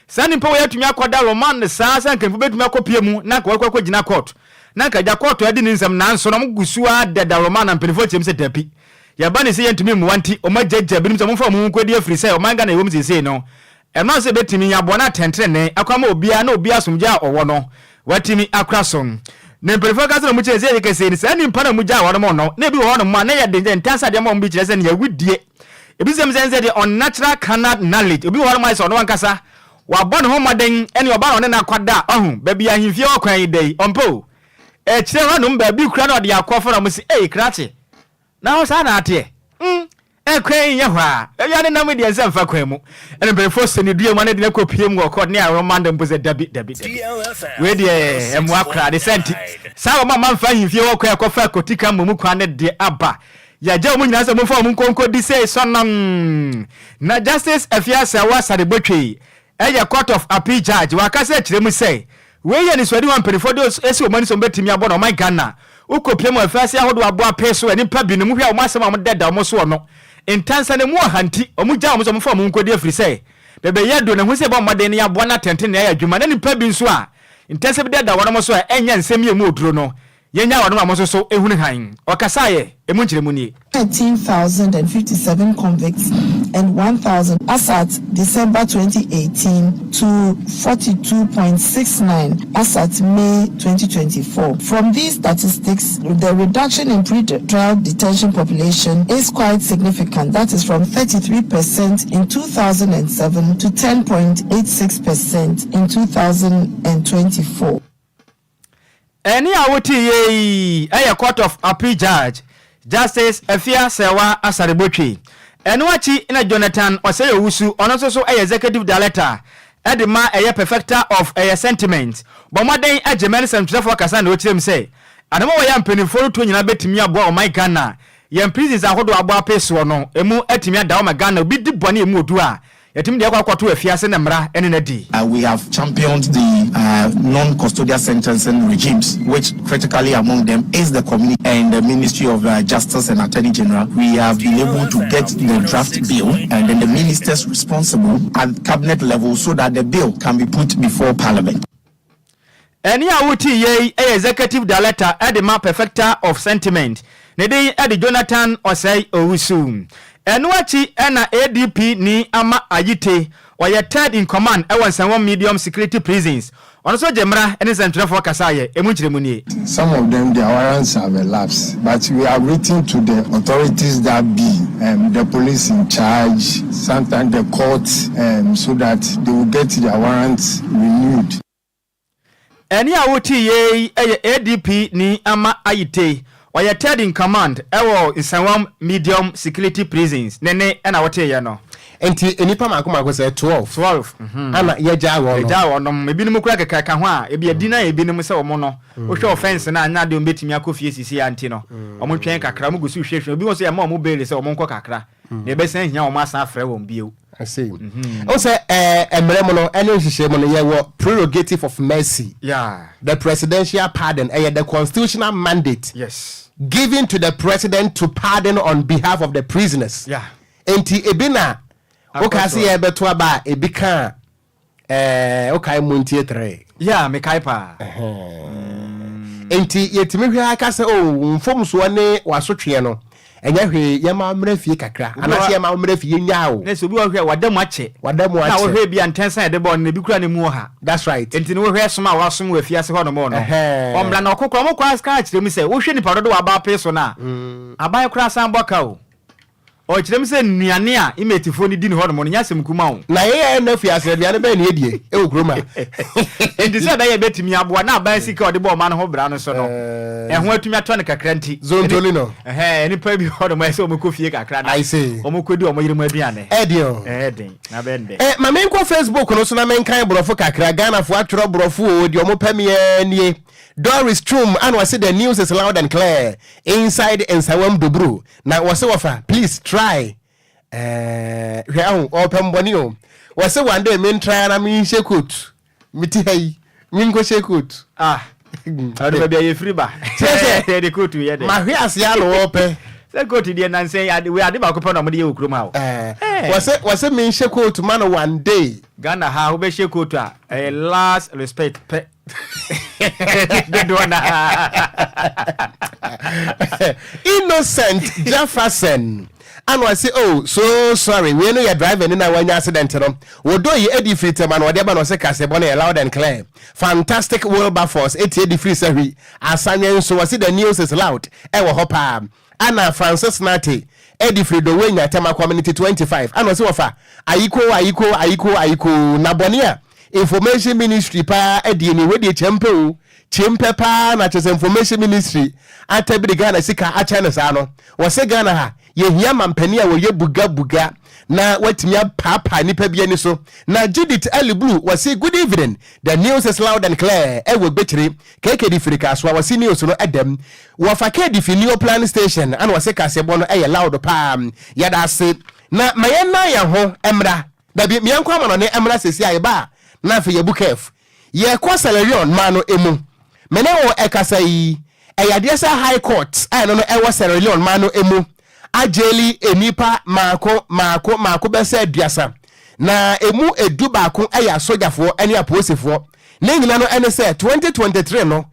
saa nipa wɔ yɛatumi akɔda remand saa sɛ nkanfo bɛtumi akɔpie mu na nka wɔkɔ akɔgyina court na nka gya court adi ne nsɛm nanso na ɔmo gu so a deda remand na mpanimfoɔ kyerɛ mu sɛ dabi yɛba ne sɛ yɛntumi mmoa nti ɔmo agyagya binom sɛ ɔmomfa ɔmo ho nkɔdi afiri sɛ ɔman Ghana ɛwɔ mu seesei no ɛno sɛ bɛtumi aboa no atɛntenene akɔ ama obiara na obiara asomdwe a ɔwɔ no watumi akora so na mpanimfoɔ ka sɛ na ɔmo kyerɛ sɛ yɛ kɛseɛ ni saa nipa na ɔmo gya wɔn no na ebi wɔ hɔnom a na yɛ den ntansa adeɛ ma ɔmo bi kyerɛ sɛ nea awudie ebi sɛm sɛ sɛ deɛ unnatural carnal knowledge obi wɔ hɔnom ayɛ sɛ ɔno ankasa wabɔ ne ho mmɔden ɛne ɔba na ɔne no akɔda ɔho baabi ahemfie wɔ kwan yi da yi ɔmpɛ o ɛkyerɛ hɔnom baabi kura na ɔde akɔ fɔ na ɔmo si ɛyi krakye na hɔ saa na ateɛ ɛkwan yi nyɛ hɔ a ɛwia ne nam deɛ nsɛ mfa kwan mu ɛne mpanyinfoɔ sɛ ne dua mu ne de ne kɔ pie mu wɔ kɔ ne aromanda mpo sɛ dabi dabi dabi wei deɛ ɛmoa koraa de sɛ nti saa wɔn a mamfa ahemfie wɔ kwan akɔfa kotika mmom kwan ne deɛ aba yɛagya wɔn nyinaa sɛ momfa wɔn nkonko di sɛ sɔnam na Justice Afia Serwah Asare Botwe ɛyɛ court of appeal judge wakasa kyerɛ mu sɛ wei yɛ nisuadi wɔn mpanimfoɔ de esi wɔn ani sɛ wɔn bɛtumi abɔ na ɔman Ghana wokɔpie mu afiase ahodoɔ aboa pee so nipa binom hwɛ a wɔn asɛm a wɔn deda wɔn soɔ no ntansa ne mu ɔha nti wɔn gya wɔn sɛ wɔn fa wɔn nkɔdi afiri sɛ bɛbɛyɛ do ne ho sɛ ɛbɔ mmɔden ne aboa no atɛntene ne ayɛ adwuma na nipa bi nso a ntansa bi deda wɔn so a ɛnyɛ nsɛm yɛ mu oduro no yɛnya wɔn a wɔn nso so ehunu han ɔkasaeɛ emu nkyerɛmu nie. 13,057 convicts and 1,000 as at December 2018 to 42.69 as at May 2024. From these statistics, the reduction in pre-trial detention population is quite significant. That is from 33% in 2007 to 10.86% in 2024. Ɛne a wote yɛ yi ɛyɛ court of appeal judge Justice Afia Serwah Asare Botwe. Ɛno akyi na Jonathan Osei Owusu ɔno nso so ɛyɛ executive director ɛde ma ɛyɛ perfecter of ɛyɛ sentiment bɔ mmɔden agye mɛ ne sɛmtwerɛfoɔ kasa na ɔkyerɛ mu sɛ anam a wɔyɛ mpanimfoɔ no to nyinaa bɛtumi aboa ɔman Ghana yɛn prisons ahodoɔ aboa ape soɔ no emu atumi ada wɔma Ghana obi di bɔne emu odu a. Yɛtumi de akɔ akɔto afiase na mmara ne no adi. We have championed the non-custodial sentencing regimes, which critically among them is the community and the Ministry of Justice and Attorney General. We have been able to get the draft bill and then the ministers responsible at cabinet level so that the bill can be put before parliament. Ɛnne a wotii yei yɛ Executive Director de ma Perfecter of Sentiment. Ne din de Jonathan Osei Owusu. Ɛno akyi na ADP ni Ama Ayite, ɔyɛ third in command wɔ Nsawam Medium Security Prisons. Ɔno nso gye mmara ne nsɛntwerɛfoɔ kasaeɛ. Emu nkyerɛmu nie. Some of them their warrants have elapsed but we have written to the authorities that be, um, the police in charge, sometimes the court um, so that they will get their warrants renewed. Ɛnne a wotii yei yɛ ADP ni Ama Ayitey, ɔyɛ third in command wɔ Nsawam Medium Security Prisons, ne nne na woteeɛ no. Nti nnipa mako mako sɛ 12. 12. Ana yɛgyaa wɔn no. Yɛgyaa wɔn nom. Ebinom kura kɛkɛ ka ho a, ebi adi na ebinom sɛ wɔn no, wohwɛ offence no a, nyɛ adeɛ wɔn bɛtumi akɔ fie sisi a nti no, wɔn twɛn kakra, wɔn gu so hwehwɛ. Obi wɔ nso yɛma wɔn bail sɛ wɔn nkɔ kakra, na yɛbɛsan hia wɔn asan afrɛ wɔn bio. I see. Wo sɛ mmerɛ mu no ɛne nhyehyɛ mu no yɛwɔ prerogative of mercy. Yeah. The presidential pardon ɛyɛ the constitutional mandate. Yes. Given to the president to pardon on behalf of the prisoners. Yeah. Enti ebi na wokaa sɛ yɛbɛto aba a ebi ka ɛɛ wokae mu ntie tere. Yeah, mekae paa. Enti yɛtumi hwɛ aka sɛ o oh, mfomsoɔ ne wasotweɛ no ɛnyɛ hwee yɛma mmerɛ fie kakra anaasɛ yɛma mmerɛ fie yɛnyaa o. Ne sɛ obi wɔ hwɛ wada mu akyɛ. Wada mu akyɛ. Na wohwɛ bi a ntɛnsa yɛde bɔɔ no na ebi kura ne mu wɔ ha. That's right. Enti no wohwɛ som a wasom wɔ afiase hɔ nom no. Ɔmmra na ɔko koraa ɔmo koraa kyerɛ mu sɛ wohwɛ nipa dodoɔ aba apee so no a aban koraa san bɔ ka o. Ɔkyerɛ mu sɛ nnuane a inmatefoɔ no di no hɔnom no nyɛ asɛm kuma o. Na yɛn a yɛnna afiase no, aduane bɛn na yɛdie wɔ kurom ha? Enti sɛ ɛbɛyɛ a ɛbɛtumi aboa na aban sika a ɔde bɔ ɔman no ho bra no so no, ɛho atumi atɔ no kakra nti. Zontoli no. Ɛhɛn, nnipa bi wɔ hɔnom a ɛsɛ sɛ wɔkɔ fie kakra na I see. wɔkɔdi wɔn yerenom aduane. Ɛyɛ den o. Ɛyɛ den, na bɛn dɛ. Eh, ma menkɔ Facebook no so na menkan borɔfo kakra. Ghanafoɔ atwerɛ borɔfo o, deɛ wɔpɛ me ara nie. Doris Twum, ana ɔse the news is loud and clear inside Nsawam Doburo. Na wɔse wɔfa please try eh, hwɛ ahu ɔpɛ mbɔne o wɔse one day men try na men hyɛ coat mete ha yi men nkɔ hyɛ coat ah ɔde baabi a yɛfiri ba kyerɛ sɛ yɛde coat yɛ dɛ mahwe ase a na wɔpɛ sɛ coat deɛ nansɛn ade wei ade baako pɛ na wɔde yɛ wɔ kurom ha o eh, wɔse wɔse men hyɛ coat ma no one day Ghana ha wobɛhyɛ coat a ɛyɛ last respect pɛ dodoɔ na Innocent Jefferson ana ɔse oh so sorry wei no yɛ driver ni na wanya accident no wɔdɔ yi adi firi tɛma na ɔde aba na ɔse kasebɔ no yɛ loud and clear fantastic Wilberforce ɛti adi firi sahwi asanwɛ nso ɔse the news is loud ɛwɔ hɔ paa ana Francis Nate adi firi Dɔwenya Tema Community 25 ana ɔse wɔfa ayiko ayiko ayiko ayiko na bɔne a Information ministry paa ɛdeɛ nie wei deɛ kyɛmpɛ o kyempɛ paa na kyɛsɛ information ministry atabiri Ghana sika akyɛ no saa no wɔse Ghana ha yɛhia mampanin a wɔyɛ buga buga na watumi apaapaa nipa bi ani so na Judith Eliblu wɔse good evening the news is loud and clear ɛwɔ Gbekyire KKD firi Kasoa wɔse news no ɛdɛm wɔfa KD fi Neoplan station ana wɔse kaseɛbɔ no ɛyɛ loud paa yɛda ase na ma yɛnnan yɛn ho mmra Dabi, meɛnkɔ amanɔne mmra seesei a yɛba a na afei yɛabu curve. Yɛrekɔ Sierra Leone man no mu. Me ne wo ɛkasa yi, ɛyɛ adeɛ sɛ High Court a ɛno no ɛwɔ Sierra Leone man no mu agyeli nnipa maako maako maako bɛsɛ aduasa, na ɛmu edu baako yɛ asogyafoɔ ne apolisifoɔ. Ne nyina no ɛne sɛ 2023 no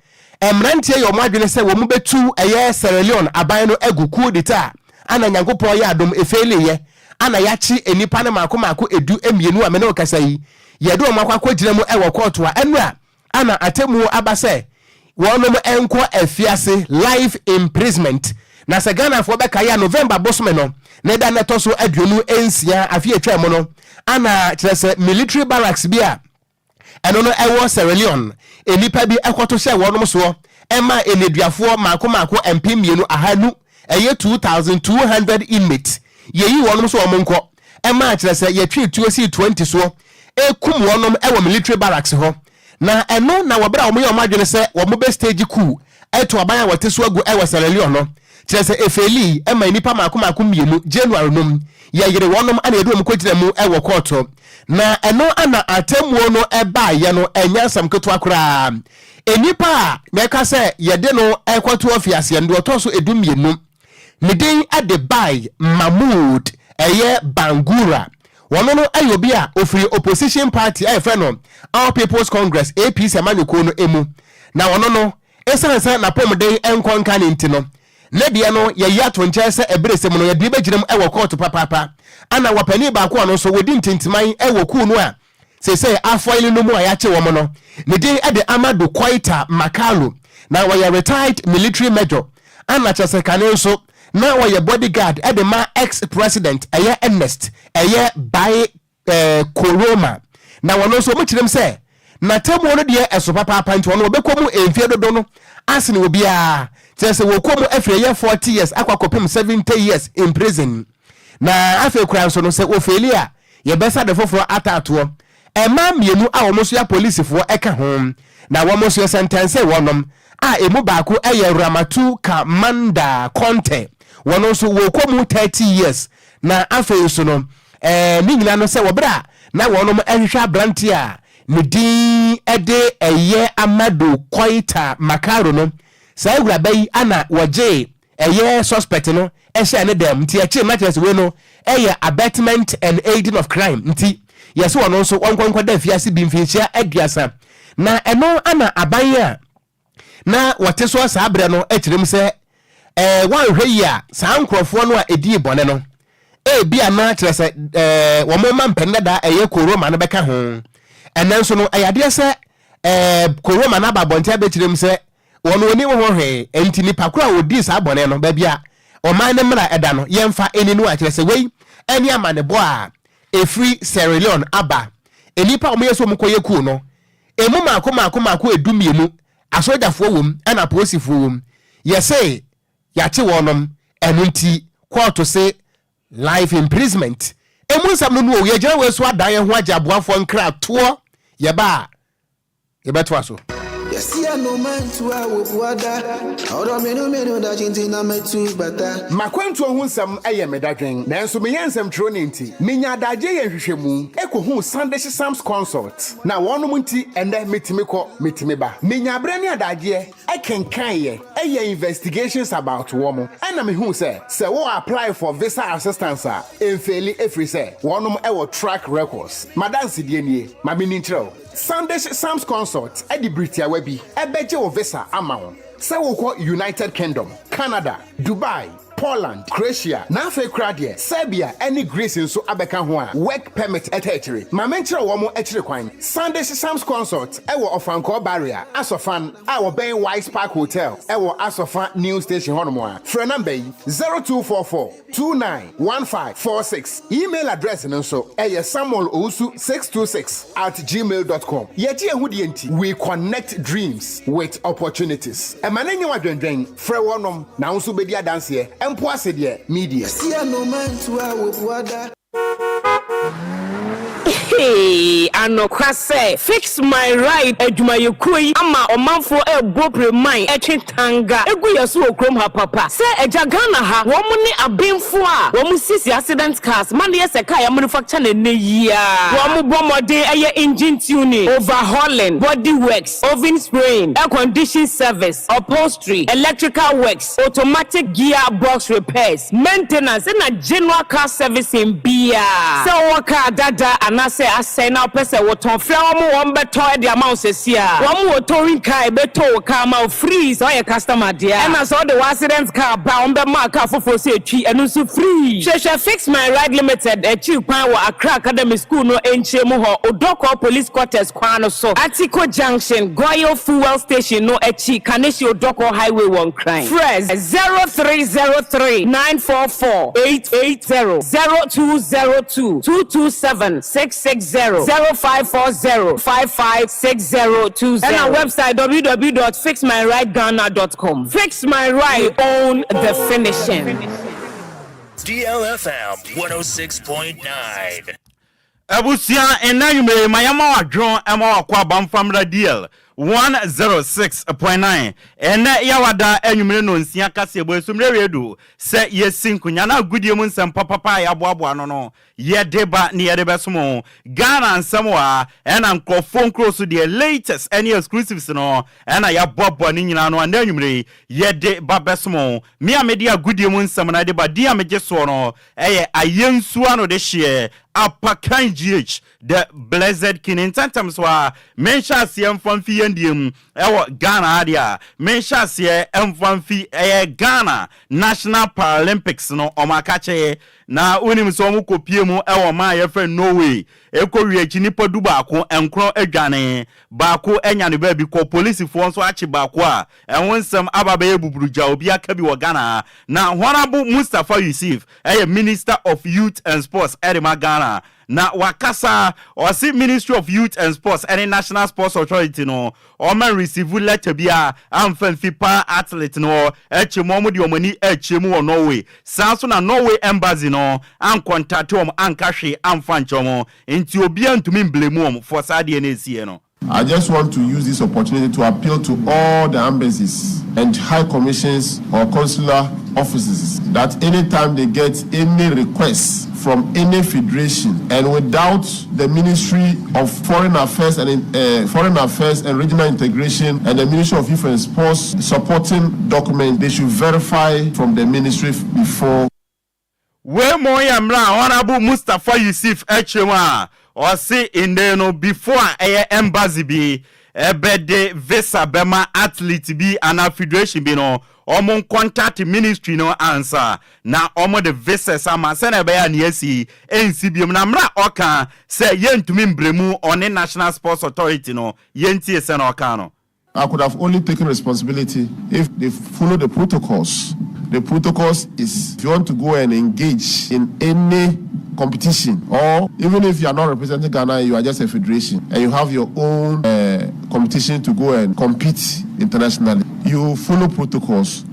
mmeranteɛ yɛ wɔn adwene sɛ wɔn bɛtu ɛyɛ Sierra Leone aban no agu coup d'etat a na Nyankopɔn yɛ adom ɛfeeliiɛ a na yɛakye nnipa no mmaako mmaako edu mmienu a me ne wo kasa yi, yɛde wɔn akɔ akɔgyina mu wɔ kɔɔto a ɛnnora a na atemmuo aba sɛ wɔnom nkɔ afiase, life imprisonment. Na sɛ Ghanafoɔ bɛkae a, November bosome no ne da no ɛtɔ so 26 afe a ɛtwaa mu no, ana kyerɛ sɛ military barracks bi a Ɛno no ɛwɔ Sierra Leone, nnipa bi kɔto hyɛɛ wɔnom soɔ maa nneduafoɔ mmaako mmaako 2500, ɛyɛ 2,200 inmates, yɛyii wɔnom sɛ wɔn nkɔ, ɛmaa kyerɛ sɛ yɛtwee tuo sii 20 soɔ kum wɔnom wɔ military barracks hɔ. Na ɛno na wɔ berɛ a wɔyɛɛ wɔn adwene sɛ wɔn bɛ stage coup atu aban a wɔte so agu wɔ Sierra Leone no. Kyerɛ sɛ efeelii ma nnipa mmaako mmaako mmienu January nom yɛyere wɔnom na yɛde wɔn kɔgyina mu wɔ kɔɔto. Na ɛno na atemmuo no baeɛ no ɛnyɛ asɛm ketewa koraa. Nnipa a na ɛka sɛ yɛde no rekɔto afiaseɛ no deɛ ɔtɔ so dummienu ne din de Bai Mahmood ɛyɛ Bangura. Wɔno no yɛ obi a ɔfiri opposition party a yɛfrɛ no All People's Congress, APC amanyɔkuo no mu. Na ɔno no Esiane sɛ n'apɔmuden nkɔ nkan nti no, ne deɛ no yɛayi ato nkyɛn sɛ ɛberɛ mu no yɛde no bɛgyina mu wɔ kɔɔto papaapa. Ɛna wɔ panin baako a ɔno nso wɔdi ntintiman wɔ kuo no a seesei afɔile no mu a yɛakye wɔn no, ne din de Amadou Koita Makalo, na ɔyɛ retired military major, ɛna kyerɛ sɛ kane nso na ɔyɛ body guard de ma ex-president ɛyɛ Ernest ɛyɛ Bai eh, Koroma. Na wɔn nso wɔn kyerɛm sɛ n'atemmuo no deɛ ɛso papaapa nti ɔno ɔbɛkɔ mu mfie dodo no asene obiara. Kyerɛ sɛ wɔkɔ mu afiri ɛyɛ 40 years akɔ akɔpem 70 years in prison. Na afei koraa nso no sɛ wɔfeeli a yɛbɛsa de foforɔ ataatoɔ. Mmaa mmienu a wɔn nso yɛ apolisifoɔ ɛka ho na wɔn nso yɛsɛntɛnse wɔnom a ɛmu baako ɛyɛ Ramatu Kamanda Conte. Wɔn nso wɔkɔ mu 30 years. Na afei nso no, ɛɛ, ne nyinaa no sɛ wɔ berɛ a na wɔnom rehwehwɛ aberanteɛ a ne din de ɛyɛ Amadou Koita Makaro no, saa awuraba yi ana wɔgyee ɛyɛ suspect no hyɛɛ ne dɛm, nti ɛkyee no na kyerɛ sɛ wei no ɛyɛ abetment and aiding of crime, nti yɛse ɔno nso ɔnkɔ nkɔda afiase bi mfinhyia 30. Na ɛno ana aban a na wɔte soɔ saa berɛ no kyerɛ mu sɛ ɛɛ wɔanhwɛ yie a saa nkurɔfoɔ no a ɛdii bɔne no ebia na kyerɛ sɛ ɛɛ wɔn mma mpanin dada ɛyɛ koroma no bɛka ho. Ɛnɛ nso no ɛyɛ adeɛ sɛ ɛɛ koroma no aba abɔnten abɛkyerɛ mu sɛ wɔn wɔni ho hwee nti nipa koro a wɔdii saa bɔne no baabi a ɔman no mmara ɛda no yɛmfa ɛni no a kyerɛ sɛ wei ɛne amanebɔ a ɛfiri Sierra Leone aba. Nnipa a wɔyɛ sɛ wɔkɔyɛ kuu no Emu mmaako mmaako mmaako 12, asogyafoɔ wom ɛna apolisifoɔ wom. Yɛse yɛakye wɔnom, ɛno nti kɔɔto se life imprisonment. Emu nsɛm no no o, yɛgyina wei so adan yɛn ho agye aboafoɔ nkratoɔ, yɛba a yɛbɛtoa so. M'akwantuo ho nsɛm yɛ me dadwen, nanso meyɛ nsɛmtwerɛni nti, menya adagyeɛ yɛ nhwehwɛmu kɔhuu Sandeshe Sams Consult. Na wɔnom nti, ɛnnɛ metumi kɔ, metumi ba. Menya berɛ ne adagyeɛ kenkaneeɛ, yɛɛ investigations about wɔn, ɛna mehuu sɛ, sɛ wo apply for visa assistance a, ɛmfeeli ɛfiri sɛ wɔnom wɔ track records. M'adansedie nie, ma menni nkyerɛ wo. Sandeshe Sams Consult de bere tiawa bi bɛgye wo visa ama wo sɛ wokɔ United Kingdom, Canada, Dubai, Poland, Croatia, na afei koraa deɛ Serbia ne Greece nso abɛka ho a work permit taa akyire. Ma menkyerɛ wɔn akyiri kwan. Sandeshe Sams Consult wɔ Ɔfankɔɔ Barrier, Asɔfan, a wɔbɛn Wise Park Hotel wɔ Asɔfa New Station hɔnom a. Frɛ namba yi, 0244 291546. Email address no nso ɛyɛ samuelowusu626 at gmail dot com. Yɛgye yɛn ho die nti, we connect dreams with opportunities. Ɛma no nyɛ wo adwendwen, frɛ wɔnom na wo nso wobɛdi adanseɛ, mpo ase deɛ, me deɛ. Hey, anokwa sɛ Fix My Ride adwumayɛkuo yi ama ɔmanfoɔ ɛrebɔ pireman ɛtwe tanga gu yɛ so wɔ kurom ha papa. Sɛ agya Ghana ha, wɔn ne abenfoɔ a wɔn siesie accident cars ma no yɛ sɛ car yɛamanufacture no ɛnnɛ yi ara. Wɔn bɔ mmɔden yɛ engine tuning, overhauling, body works, oven spraying, air condition service, upholstery, electrical works, automatic gear box repairs, maintenance ɛna general car servicing biara. Sɛ wowɔ car dada anaasɛ asɛe na wopɛ sɛ wotɔn, frɛ wɔn, wɔn bɛtɔ de ama wo sɛsi ara. Wɔn wɔ towing car a ɛbɛtow wo car ama wo free sɛ woyɛ customer deɛ a. Ɛna sɛ wode w'accident car ba a, wɔn bɛma wo car foforɔ sɛ ɛtwi, ɛno nso free. Hwehwɛ Fix My Ride Limited akyiri kwan wɔ Accra Academy School no nkyɛn mu hɔ, Odorkor Police Quarters kwan no so, Atiko Junction, Goil Fuel Station no akyi, Kaneshie Odorkor Highway wɔ Nkran. Frɛ 0303 944 880, 0202 227 660, 0540 556020 ɛna website www dot fixmyrideghana dot com. Fix My Ride, we own the finishing. DLFM 106.9. Abusua, nnɛ anwummere yi, ma yɛmma w'adwene mma w'akwaaba mfa mmra DL. 106.9 Ɛnnɛ Yawada anwummere nnɔnsia kaseɛbɔ esummerɛ wie du sɛ yɛsi nkonya na agodie mu nsɛm papapa a yɛaboaboa ano no yɛde ba ne yɛde bɛsom wo. Ghana nsɛm wɔ ha ɛna nkurɔfoɔ nkuro so deɛ latest ɛne exclusives no ɛna yɛaboaboa ne nyinaa ano a nnɛ anwummere yi yɛde ba bɛsom wo. Me a mede agodie mu nsɛm no de ba din a megye soɔ no ɛyɛ Ayensu ano de hyeɛ Apakan GH The Blessed King Ntɛntɛm so ara menhyɛ aseɛ mfa mfi yɛn deɛ mu ɛwɔ Ghana ha deɛ a menhyɛ aseɛ mfa mfi ɛyɛ Ghana National Paralympics no wɔn akakyɛ na wonim sɛ wɔn kɔ pie mu ɛwɔ ɔman a yɛfrɛ Norway ɛkɔ wie akyi nipa du baako nkron adwane baako anya ne baabi kɔ polisifoɔ nso akye baako a ɛho nsɛm aba bɛyɛ buburugya obi aka bi wɔ Ghana ha na Honourable Mustapha Ussif ɛyɛ Minister of Youth and Sports ɛde ma Ghana Na wakasa, ɔse Ministry of Youth and Sports ɛne National Sports Authority no ɔma nreceive letter biara amfa mfi para athlete no hɔ, ɛkyɛ mu ɔmo de ɔmo ani ɛkyerɛ mu wɔ Norway. Saa nso na Norway Embassy no ancontate ɔmo anka hwee amfa ankyerɛ ɔmo, nti obiara ntumi mblame ɔmo for saa adeɛ no ɛsiiɛ no. I just want to use this opportunity to appeal to all the embassies and high commissions or consular offices that anytime they get any requests from any federation and without the Ministry of Foreign Affairs and uh, Foreign Affairs and Regional Integration and the Ministry of Youth and Sports supporting document, they should verify from the ministry before Wei mmom yɛ mmerɛ a Honourable Mustapha Ussif kyerɛ mu a ɔse ndɛ no before a ɛyɛ embassy bi bɛde visa bɛma athlete bi anaa federation bi no ɔmo ncontact ministry no ansa na ɔmo de visas ama sɛnea ɛbɛyɛ a nea asi yi ɛnsi biom na mmerɛ a ɔka sɛ yɛntumi mbrɛ mu ɔne National Sports Authority no yɛntie sɛnea ɔka no. I could have only taken responsibility if they follow the protocols. The protocols is if you want to go and engage in any competition or even if you are not representing Ghana, you are just a federation and you have your own uh, competition to go and compete internationally. You follow protocols.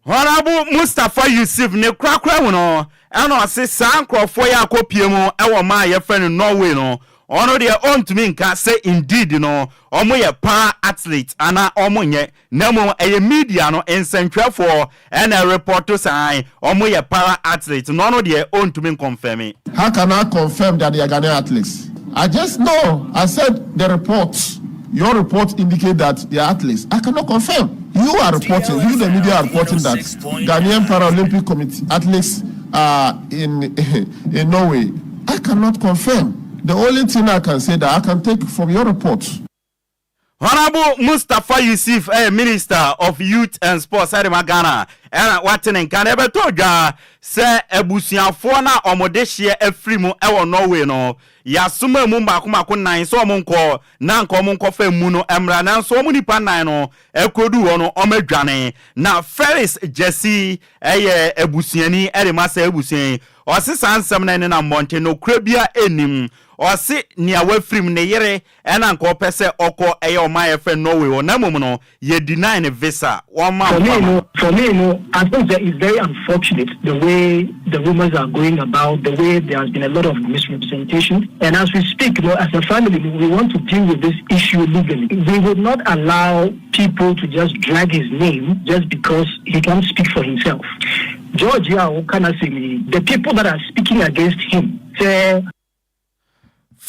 Honourable Mustapha Ussif ne korakora mu no, ɛna ɔse saa nkorɔfoɔ yi akɔpie mu wɔ ɔman a yɛfrɛ no Norway no, ɔno deɛ ɔntumi nka sɛ indeed no ɔmo yɛ paa athlete anaa ɔmo nyɛ, na mmom ɛyɛ media no, nsɛntwerɛfoɔ ɛna ɛrepɔto sɛ ae ɔmo yɛ para athlete, na ɔno deɛ ɔntumi nkɔnfɛme. How can I confirm that they are Ghanaian athletes? I just know, I said the reports, your report indicate that they are athletes. I cannot confirm. You are reporting, you the media are reporting that Ghanaian Paralympic Committee athletes are in, in Norway. I cannot confirm. The only thing I can say that I can take from your report. Honourable Mustapha Ussif yɛ Minister of Youth and Sports de ma Ghana ɛna wate ne nka na ɛbɛtɔ dwa sɛ abusuafoɔ no a wɔn dehyeɛ afiri mu wɔ Norway no yɛasoma mu mmaako mmaako nnan sɛ wɔn nkɔ na anka wɔn nkɔfa emu no mmra nanso wɔn nnipa nnan no ɛkɔduu hɔ no wɔn adwane na Felix Gyasi yɛ abusuani de ma saa abusua yi ɔse saa nsɛm no ɛnenam mmɔnten nokorɛ biara nnim ɔse nea wafiri mu ne yere Ɛna nka ɔpɛ sɛ ɔkɔ ɛyɛ ɔman a yɛfrɛ no Norway hɔ na mmom no yɛ deny no visa wɔmma For me nkwa ma. no, for me no, I think that it's very unfortunate the way the rumors are going about, the way there has been a lot of misrepresentation. And as we speak, you know, as a family, we want to deal with this issue legally. We would not allow people to just drag his name just because he can't speak for himself. George Yao the people that are speaking against him say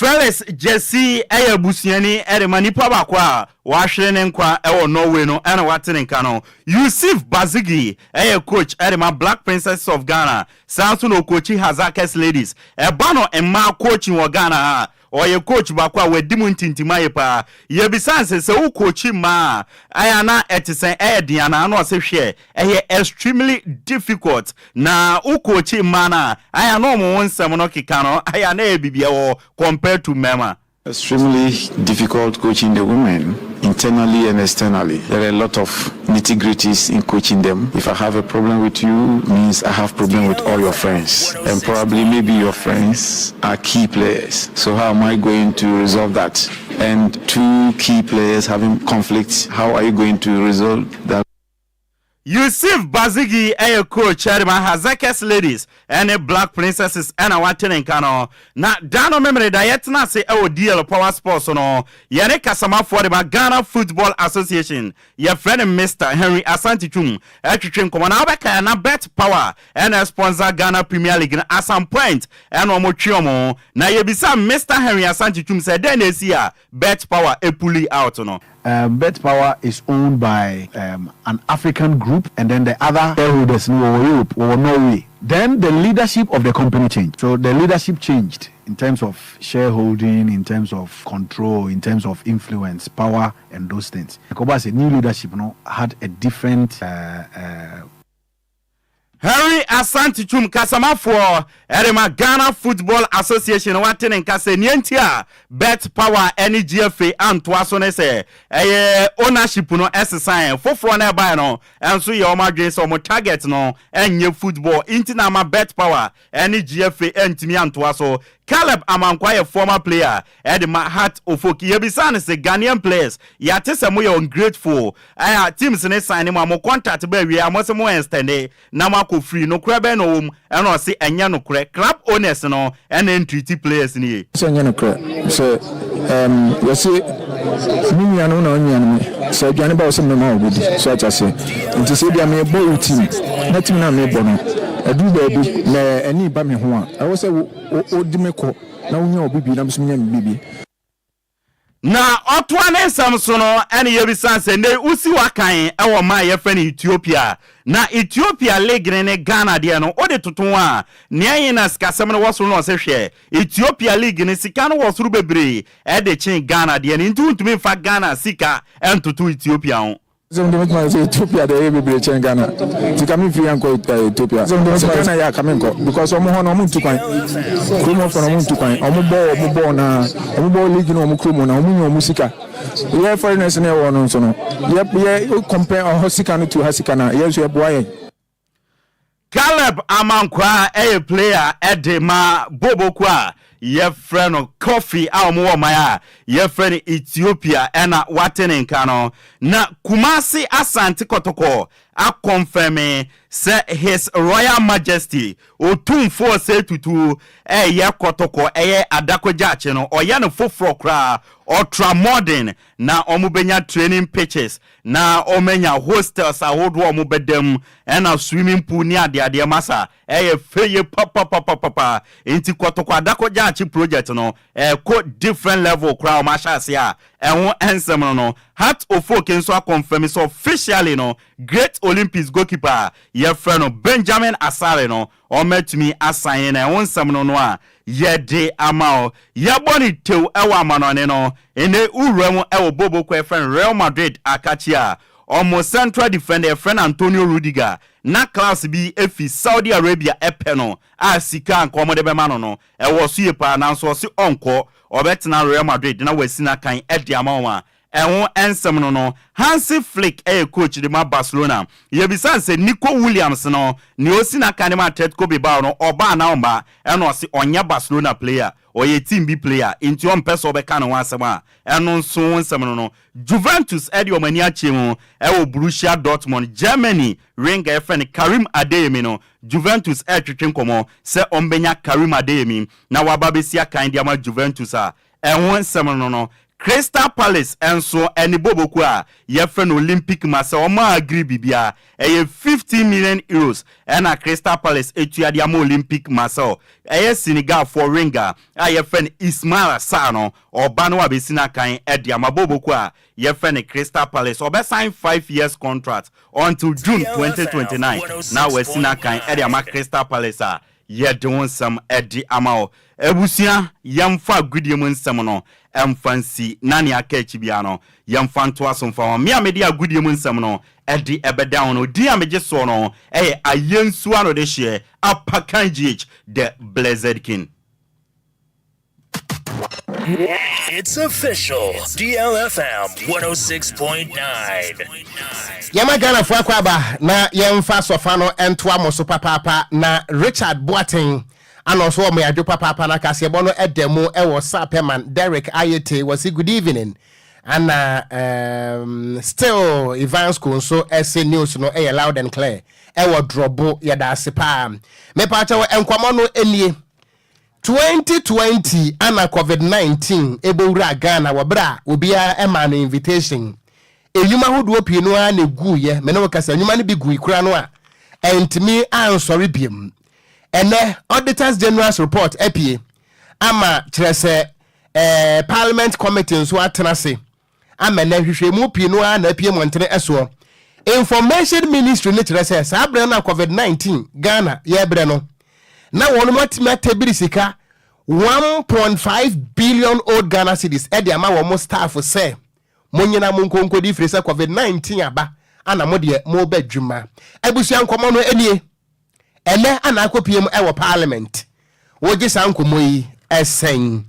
Felix Gyasi yɛ abusuani de ma nipa baako a wahwere ne nkwa wɔ Norway no na wate ne nka no. Yusuf Bazigi yɛ coach de ma Black Princesses of Ghana, saa nso na ɔkookyi Hasaacas Ladies. Ɛba no mmaa coaching wɔ Ghana ha a, ɔyɛ coach baako a wadi mu ntintimayɛ paa. Yɛbisaa no sɛ, sɛ wo coachi mmaa a, ɛyɛ a na ɛte sɛn, ɛyɛ den anaa? Na ɔse hwɛ, Ɛyɛ extremely difficult na wo coachi mmaa no a, ayɛ a na wɔn ho nsɛm no keka no ayɛ a na ɛyɛ biribi ɛwɔ hɔ compared to mmarima. Extremely difficult coaching the women internally and externally. There are a lot of nitty gritties in coaching them. If I have a problem with you means I have problem with all your friends and probably maybe your friends are key players. So how am I going to resolve that? And two key players having conflicts, how are you going to resolve that? Yusuf Bazigi yɛ coach de ma Hazekas Ladies ne Black Princesses na wate ne nka no. Na da no Memeneda yɛtena ase wɔ DL Power Sports so no, yɛne kasamafoɔ de ma Ghana Football Association, yɛfrɛ no Mister Henry Asante Twum twetwe nkɔmmɔ. Na wobɛkae a na Bet Power na ɛsponsor Ghana Premier League no, at some point na wɔtwe wɔn ho. Na yɛbisaa Mister Henry Asante Twum sɛ dɛn na ɛsii a Bet Power pulli out no. Um, Bet Power is owned by um, an African group, and then the other shareholders no wɔwɔ Europe, wɔwɔ Norway. Then the leadership of the company changed. So the leadership changed in terms of shareholding, in terms of control, in terms of influence, power, and those things. Ɛkɔba sɛ new leadership no had a different Henry Asante Twum kasamafoɔ de ma Ghana Football Association no wate ne nka sɛ nea nti a Bet Power ne GFA antoa so ne sɛ ɛyɛ ownership no sesaeɛ. Foforɔ no a ɛbaeɛ no nso yɛ wɔn adwene sɛ wɔn target no nyɛ football nti na ama Bet Power ne GFA antumi antoa so. Caleb Amankwah yɛ former player de ma Heart of Oak. Yɛbisaa no se, Ghanaian players, yɛate sɛ moyɛ ungrateful, a teams no sign mo a, mo contract ba awiei a mose mo extende na moakɔ free, nokorɛ bɛn na ɔwɔ mu? Ɛna ɔse ɛnyɛ nokorɛ, club owners no na ɛntreati players no yie. Sɛ ɛnyɛ nokorɛ sɛ ɛɛm yɛse me nua no wo na wo nua no me, sɛ aduane ba wo sɛ mema wo bɛdi, so ate aseɛ? Nti sɛ ebia merebɔ wo team na team no a merebɔ no aduru baabi na ani ba me ho a, ɛwɔ sɛ wo wode me kɔ na wonya wo bibi na me nso menya me bibi. Na ɔtoa ne nsɛm so no ɛne yɛbisa sɛ nnɛ yi wosi w'akan wɔ man a yɛfrɛ no Ethiopia na Ethiopia league no ne Ghana deɛ no wode toto ho a nea ɛhe na sikasɛm no wɔ soro na ɔse hwɛ Ethiopia league no sika no wɔ soro bebree ɛde kyen Ghana deɛ no nti wontumi mfa Ghana sika ntoto Ethiopia ho. Sɛ mede mɛtumi ayɛ sɛ Ethiopia deɛ ɛyɛ bebree kyɛn Ghana nti ka memfiri ha nkɔ eh, Ethiopia sɛ Ghana yɛ a ka menkɔ because ɔmo hɔ no ɔmo ntu kwan kurom hɔfoɔ no ɔmo ntu kwan ɔmo bɔ ɔmo bɔɔl na ɔmo bɔ league no ɔmo kurom na ɔmo nya ɔmo sika yɛ foreigners no ɛwɔ no nso no yɛ yɛ compare ɔhɔ sika no to ha sika no a yɛn nso ɛboa yɛn. Caleb Amankwaa yɛ player de ma Boboko a yɛfrɛ no Coffee a wɔwɔ ɔman a yɛfrɛ no Ethiopia na wate ne nka no. Na Kumasi Asante Kɔtɔkɔ akɔnfɛme sɛ His Royal Majesty Otumfoɔ Osei Tutu reyɛ Kɔtɔkɔ ɛyɛ Adako Gyakye no, ɔyɛ no foforɔ koraa, ultra modern, na wɔbɛnya training pitches Na wɔanya hostels ahodoɔ a wɔbɛda mu, ɛna swimming pool ne adeadeɛ masa ɛyɛ fɛ yie papapapapa. Nti Kɔtɔkɔ Adako Gyaakye project no ɛrekɔ different level koraa wɔn ahyɛ aseɛ a ɛho nsɛm no no. Heart of Oak nso akɔnfɛmi sɛ officially no Great Olympics goalkeeper a yɛfrɛ no Benjamin Asare no wɔatumi asan no ɛho nsɛm no no a yɛde ama wo. Yɛbɔ no tew wɔ amanɔne no, nnɛ wura mu wɔ Bobo kɔ yɛfrɛ no Real Madrid akakye a, wɔn central defender yɛfrɛ no Antonio Rudiger na clubs bi fi Saudi Arabia pɛ no a sika a anka wɔde bɛma no no ɛwɔ so yie paa nanso ɔse ɔnkɔ, ɔbɛtena Real Madrid na wasi n'akan de ama wɔn a Ɛho nsɛm no no, Hansi Flick yɛ coach de ma Barcelona. Yɛbisa no sɛ Nico Williams no, nea ɔsi n'akan de ma Atletico Bilbao no, ɔba anaa ɔmma? Ɛna ɔse ɔnyɛ Barcelona player, ɔyɛ team bi player, nti ɔmpɛ sɛ ɔbɛka ne ho asɛm a ɛno nso ho nsɛm no no. Juventus de wɔn ani akyɛ mu wɔ Borussia Dortmund. Germany winger a yɛfrɛ no Karim Adeyemi no, Juventus retwetwe nkɔmmɔ sɛ wɔbɛnya Karim Adeyemi na waba abɛsi akan de ama Juventus a Ɛho nsɛm no no, Crystal Palace nso ne bobokuo a yɛfrɛ no Olympique Marseille, wɔn a agree biribiara, ɛyɛ 15 million euros ɛna Crystal Palace atua de ama Olympique Marseille. Ɛyɛ Senegalfoɔ winger a yɛfrɛ no Ismaila Sarr no, ɔba no abɛsi n'akan de ama bobokuo a yɛfrɛ no Crystal Palace. Ɔbɛsan 5 years contract until June 2029 na wasi n'akan de ama Crystal Palace a Yɛde wo nsɛm de ama wo. Abusua, yɛmfa agodie mu nsɛm no mfa nsi na nea aka akyi biara no, yɛmfa ntoa so mfa ma. Me a mede agodie mu nsɛm no de bɛdan wo no, din a megye soɔ no yɛ Ayensu Anodehyeɛ Apakan GH, The Blessed King. It's official. DLFM 106.9. Yɛma Ghanafoɔ akɔ aba na yɛmfa sɔfa no ntoa mo so papaapa na Richard Boateng ana ɔso wɔ mmeadwo papaapa na kaseɛbɔ no ɛda mu ɛwɔ Sapɛman Derek Ayete wɔse good evening. Ana um, still Evansco nso ɛse news no ɛyɛ loud and clear ɛwɔ drɔbo yɛda ase paa. Mepaakyɛw nkɔmɔ no nie. 2020 ana covid-19 ɛbɛwura Ghana wɔ berɛ a obiara ɛmaa no invitation. Enyuma ahodoɔ pii no ara na ɛguiɛ, me ne wo kasa enyuma no bi gui koraa no a ɛntumi ansɔre biom. Ɛnɛ Auditors General's report apue ama kyerɛ sɛ eh, Parliament committee nso atena ase ama ɛnɛ nhwehwɛmu pii no ara na apue mmɔntene ɛsoɔ. Information Ministry no kyerɛ sɛ saa berɛ no a covid-19 Ghana yɛbrɛ no na wɔn atumi atɛbiri sika 1.5 billion old Ghana cedis ɛde ama wɔn staff sɛ Monyina mo nkonkodi firi sɛ covid 19 aba ana mo deɛ moba adwuma. Abusua nkɔmmɔ no nie. Ɛnɛ ana akɔpie mu ɛwɔ parliament. Wogye saa nkɔmmɔ yi ɛsɛn?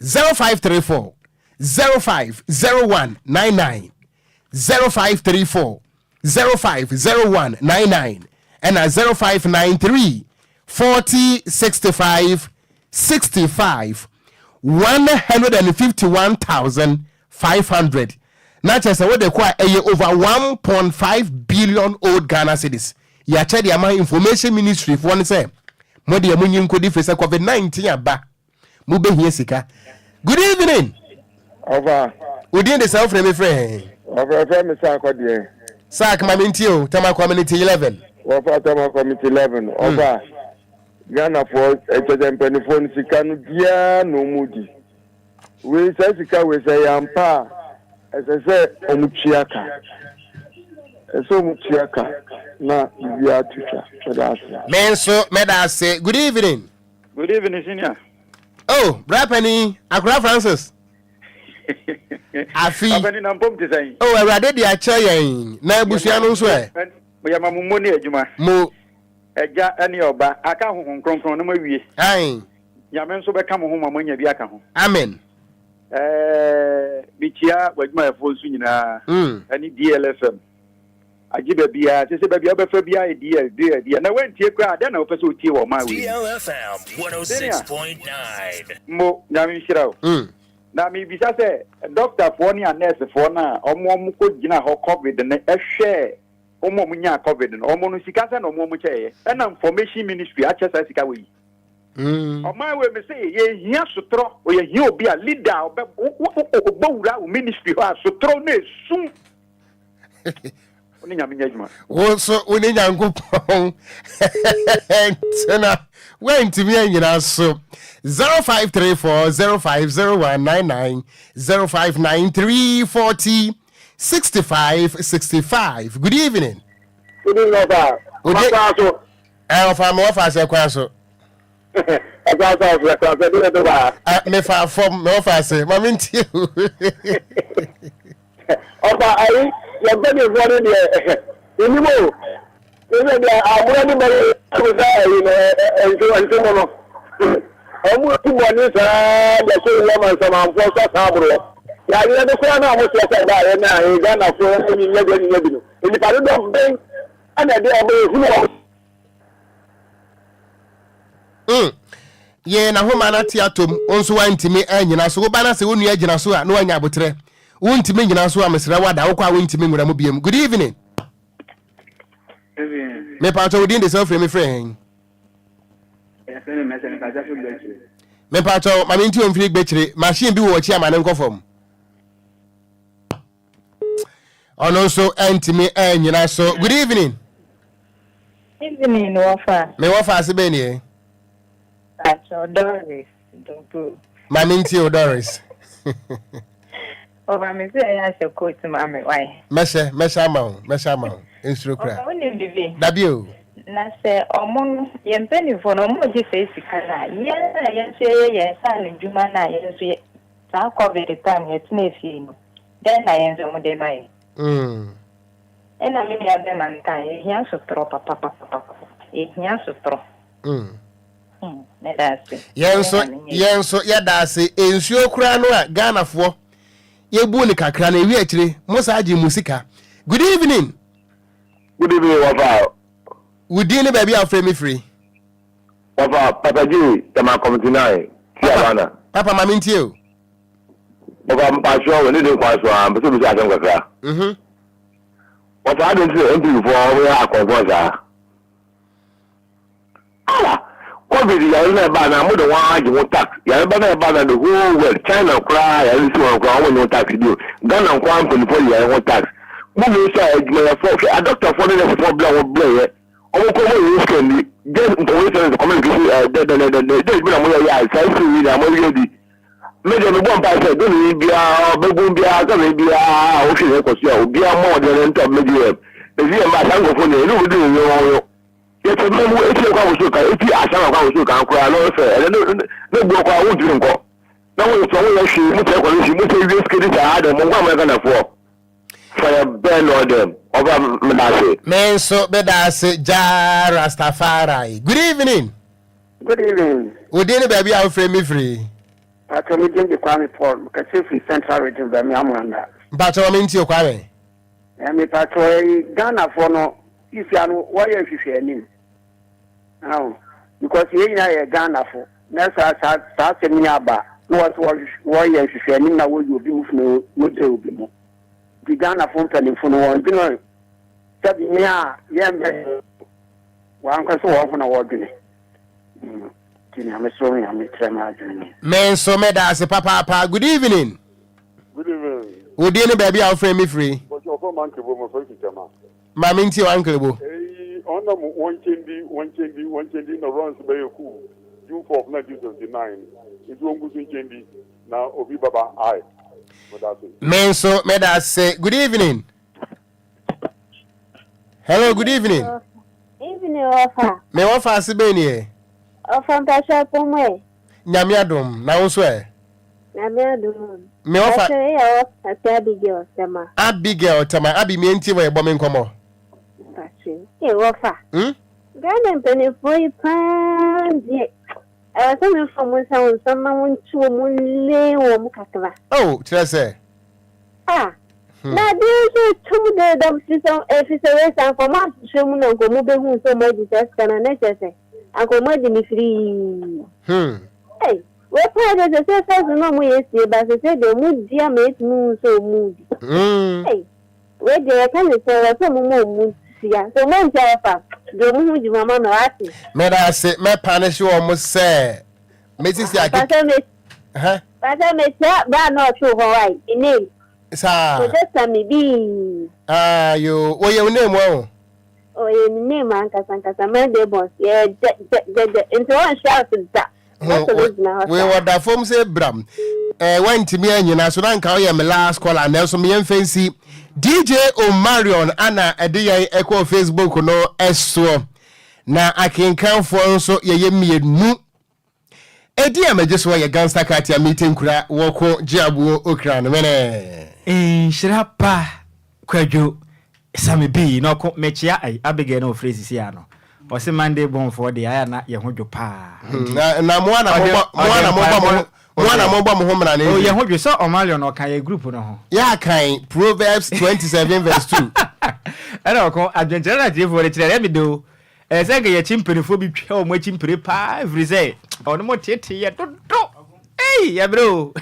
0534 050199 0534 050199 ɛna 0593 40 65 65 151,500 na kyerɛ sɛ wode kɔ a ɛyɛ over 1.5 billion old Ghana cedis yɛakyɛ de ama information ministry foɔ no sɛ mo deɛ monyi nkɔdi firi sɛ covid-19 aba mobɛhia sika. Good evening. Ɔfa. Wo din de sɛ wofrɛ me frɛ he? Ɔfrɛ frɛ me Saak ɔdeɛ. Saak ma mentie o, Tama Community 11. Wɔfa Tama Community 11. Ɔfa. Ghanafoɔ kyɛ sɛ mpanimfoɔ no sika no diaa na wɔn di. Wei saa sika wei sɛ ɛyɛ ampa a ɛsɛ sɛ wɔn tua ka. Ɛsɛ sɛ wɔn tua ka na biribiara to twa. Meda ase. Me nso mɛda ase. Good evening. Good evening, senior. Oh, bra panin, Akora Francis. Afi. Abani na mpom te sɛn? Oh, Awurade de akyɛ yɛn. Na abusua no nso ɛ? Yɛ ma mo mo ne adwuma. Mo. Agya ne ɔba aka honhom kronkron no mo awie. Ae. Nyame nso bɛka mo ho ma moanya bi aka ho. Amen. Ɛɛ, mekyia w'adwumayɛfoɔ nso nyinaa. Ɛne DLFM. Agye baabiara, sese baabi a wobɛfa biara yɛ DL, DL, DL. Na woantie koraa a, dɛn na wopɛ sɛ wotie wɔ ɔman wei mu? Senior, mo, Nyame nhyira wo. Na mebisa sɛ, dɔktafoɔ ne anɛɛsefoɔ no a wɔn wɔn kɔ gyina hɔ covid no hwɛɛ wɔn a wɔn nyaa covid no, wɔn no sika sɛn na wɔn wɔn kyɛɛyɛ? Ɛna information ministry akyɛ saa sika wei. Ɔman wei mese yɛhia sotorɔ, yɛhia obi a leader a ɔbɛ, ɔbɔ wura wo ministry hɔ a sotorɔ no esum. Wo ne Nyame nyɛ adwuma. Wo nso wo ne Nyankopɔn ntena woantumi anyina so 0534 050199 0593 40 65 65 Good evening. Good evening, Ọfa. Ode. Ọfa so. Ẹ ọfa mi ọfa ase kwan so. Ọfa so ọfa kwan so ẹbi ẹbi wa. Me fa fam me ọfa ase ma mi ntie o. Ɔfa ayi yɛn mpanyinfoɔ no deɛ menim o sɛ deɛ aboa no bɛyɛ sɛ ayi no nso nso mu no wɔn tu bɔne saa deɛ sɛ owia ma nsamanfoɔ sɔ saa aboroɔ yareɛ no koraa na wɔn soɛ sɛ baayɛ na ayi Ghanafoɔ nyinya bi nyinya bi no nnipa dodoɔ bɛn ɛna ɛde wɔn ehunu wɔn. Mm. Yee na homa no ate atom, wo nso woantumi anyina so. Woba no sɛ wo nua gyina so a na woanya aboterɛ. Wontumi nyina so a mesrɛ wo ada wokɔ a wontumi nwura mu biom. Good evening. Mepatɔ wo din de sɛ wofiri me frɛ hɛn? Mepatɔ ma menti omfiri gbɛkyire. Machine bi wɔ akyi ama ne nkɔ fam. ɔno nso antumi anyina so good evening evening wɔfa me wɔfa ase bɛn nie Pacho Doris Dogo maame nti o Doris ɔba me sɛ ɛyɛ ahyɛ coat ma me wae mɛhyɛ mɛhyɛ ama wo mɛhyɛ ama wo nsuro kura ɔba wonim bibi dabi o na sɛ ɔmo no yɛn mpanimfoɔ no ɔmo gye sɛ sika no a yɛn a yɛn nso yɛyɛ yɛn nsa ano dwuma no a yɛn nso yɛ Saa covid time yɛtenaa fie no dɛn na yɛn nso wɔde ma yɛn? Ɛna me nua bɛma no kae yɛhia sotorɔ papapapapa yɛhia sotorɔ. Meda ase. Yɛn nso yɛn nso yɛda ase nsuo koraa no a Ghanafoɔ yɛbu no kakra no ewi akyire mo saa gye mo sika. Good evening. Good evening wɔfa. Wo din ne baabi a wofrɛ me firi. Wɔfa Papa J Tema Committee 9 Tia Ghana. Papa ma mentie o. Ɔfa mpakyɛw wɔ ne de kwan so a mpɛ sɛ obisa asɛm kakra. Mhm. Ɔfa adɛn nti na NPP foɔ ɔmo yɛ akɔmfoɔ saa? Ah! Covid yare na ɛbaa na mo de wɔn agye ho tax. Yare ba na ɛbaa na the whole world, China koraa yare si wɔn koraa wɔn nye ho tax bio. Ghana nkoaa mpanyinfoɔ de yare ho tax. Mo wie nso a adwumayɛfoɔ hwɛ adɔktafoɔ ne nɛɛsefoɔ brɛ a wɔn brɛ yɛ. Ɔmo kɔ ɔmo yɛ sika nni. Just information and communication eh, dɛ dɛ dɛ dɛ dɛ dɛ bi na mo yɛ yɛ a saa sika yi na mo yɛ di. Me deɛ mebɔ mpae sɛ Ghana yi biara ɔbɛgun biara Ghana yi biara a wohwɛ yɛn kɔ so a obiara mmɔ ɔdeɛ no ntɔ mmɛgye yɛn. Ɛsi yɛn ba saa nkurɔfoɔ deɛ ɛne obi di ne yɔn yɛsɛ mɛ mu eti ɛkɔ ahosuo kan eti asan akɔ ahosuo kan koraa na ɔsɛ ɛnɛ ne ne buo koraa wontumi nkɔ na wɔyɛ sɛ wɔyɛ hwee mu sɛ ɛkɔ no hwee mu sɛ wie sikedi saa de mo nkɔ amena Ghanafoɔ fa yɛ bɛn na ɔdɛm ɔba meda ase. Me nso meda ase Jah Rastafari. Good evening. Good evening. Wo din ne baabi a wofrɛ me firi? Mpakyɛ me din de Kwame Paul, mekasa firi Central Region Bami Amoanda. Mpakyɛ ma mentie o Kwame. Eh, mepakyɛ ɛyi Ghanafoɔ no sisia no wɔyɛ nhwehwɛ anim. Aho, because yɛn nyinaa yɛ Ghanafo na saa saa saa asɛm yi aba na wɔsɛ wɔyɛ nhwehwɛ anim na wɔyi obi mu funu wɔgye obi mu. Nti Ghanafo mpanimfo no wɔn dwene sɛbi nea yɛn bɛ Wɔn ankasa wɔn ho na wɔdwene. Nti Nyame so Nyame kyerɛ me adwene no. Me nso meda ase papaapa. Good evening. Good evening. Wo din ne baabi a wofrɛ me firi? Bɔsɛ ɔfrɛ ma Uncle Bo, mefrɛ fi Tɛma. Maame ntie wo Uncle Bo. Eyi ɔnam wɔn nkyɛn di wɔn nkyɛn di wɔn nkyɛn di na runs bɛyɛ cool June 4th 1979 nti wɔn gu so nkyɛn di na obi baba ae. Meda ase. Me nso meda ase. Good evening. Hello, good evening. Evening, Ofa. Me wɔfa ase bɛn ni ɛ? Ofa mpakyɛ pɔn mu ɛ. Nyame adom, na wo nso ɛ? Nyame adom. Me wɔfa. Mpakyɛ yɛ wɔfa se Abigail Tema. Abigail Tema, Abi me ntie wɔ yɛ bɔ me nkɔmɔ. Mpakyɛ, ee wɔfa. Hmm? Ghana mpanimfoɔ yi paa deɛ, ɛwɔ sɛ mefa wɔn nsa wɔn nsa ma wɔn nkyi wɔn nlee wɔn kakra. Oh, kyerɛ sɛ. Ah, na adeɛ nso atwa mu dɛdɛm firi sɛ ɛfiri sɛ wei sɛ anka ɔmo ahwehwɛ mu na anka ɔmo bɛhu sɛ ɔmo adi saa sika no a na kyerɛ sɛ anka ɔmo adi no firii. Ei, wei paa deɛ sɛ sɛ first no na ɔmo yɛ sie ba sɛ sɛ deɛ ɔmo di ama yɛtumi hu sɛ ɔmo di. Ei, wei deɛ yɛka ne sɛ wɔ sɛ ɔmo ma ɔmo tua sɛ ɔmo antua wɔfa deɛ ɔmo ho dwuma ma me wate. Meda ase mɛpanish wɔn sɛ Mɛsisi ake. Pastor me. Huh? Pastor me tia bra na ɔtwe hɔ wai. Me name. Saa. Kojo Sami bi. Ah yo, oyɛ wo name wa o. Oyɛ me name ankasa ankasa Monday boss. Yɛ dɛ dɛ dɛ dɛ. Nti wɔn shout da. Wei wɔda fam sɛ bram. Eh, wantumi anyina so na nka woyɛ me last caller nanso meyɛ mfɛnsi. DJ Omarion ana ɛde yɛn ɛkɔɔ Facebook no ɛsoɔ. Na akenkanfoɔ nso yɛyɛ mmienu. Edin a megye soɔ yɛ Gangsta Katia Mite Nkura Wɔko Gye Aboɔ Okra no mene. Nhyira pa Kwadwo Sammy B na ɔko mekyea ai Abigail na ɔfrɛ sisi a no ɔse Monday born foɔ deɛ ayɛ a na yɛn ho dwo paa nti Na na mo a na ɔde mobɔ mo a ɔde na mobɔ mo mpaebɔ ho mo a na mobɔ mo ho mmara no Oh nti. yɛn ho dwo sɛ Omalion ɔka yɛn group no ho. Yɛ akan Proverbs 27 verse 2. Ɛna ɔko adwenkyerɛ na atiefoɔ de kyerɛ ɛyɛ me dɛ o Ɛyɛ sɛ nka yɛkyi mpanimfoɔ bi twa wɔn akyi mpire paa ɛfiri sɛ ɔno mo tete yɛ dodo ei yɛbrɛ o.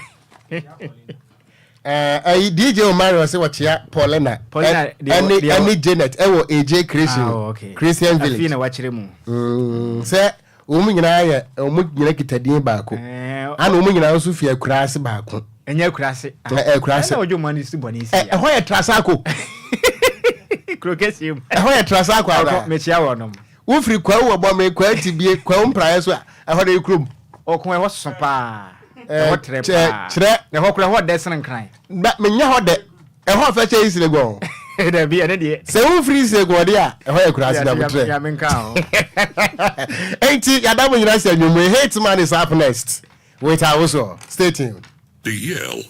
Ɛyi DJ Omari ɔsɛ wɔkyea Paulina ɛne ɛne Janet ɛwɔ AJ Christian ah, okay. Christian Village. Afei na wakyerɛ mu. Mm, sɛ wɔn nyinaa yɛ wɔn nyinaa kita din baako ana wɔn nyinaa nso fi akuraase baako. Ɛnyɛ akuraase. Akuraase. Ɛna ɔdwo mma no si bɔne si. Ɛhɔ yɛ Trasacco. Kuro kɛseɛ mu. Ɛhɔ yɛ Trasacco anaa? Ɔkɔ mekyia wɔn nom. Wofiri Kwawu wɔ Bɔmee, Kwawu Tibie, Kwawu Mpraeɛ so a, ɛhɔ de kurom. Ɔko ɛhɔ so paa. Ɛhɔ trɛ paa. Kyerɛ. Ɛhɔ kora ɛhɔ dɛ sene nkran. Na menyɛ hɔ dɛ. Ɛhɔ fɛ kyɛ East Legon. Dabi ɛne deɛ. Sɛ wofiri East Legon deɛ a, ɛhɔ yɛ kuraase na botrɛ. Nyame nka ho. Enti yɛada mo nyinaa sɛ anwummere. Hitman is up next with Awosoɔ. Stay tuned. The Yale.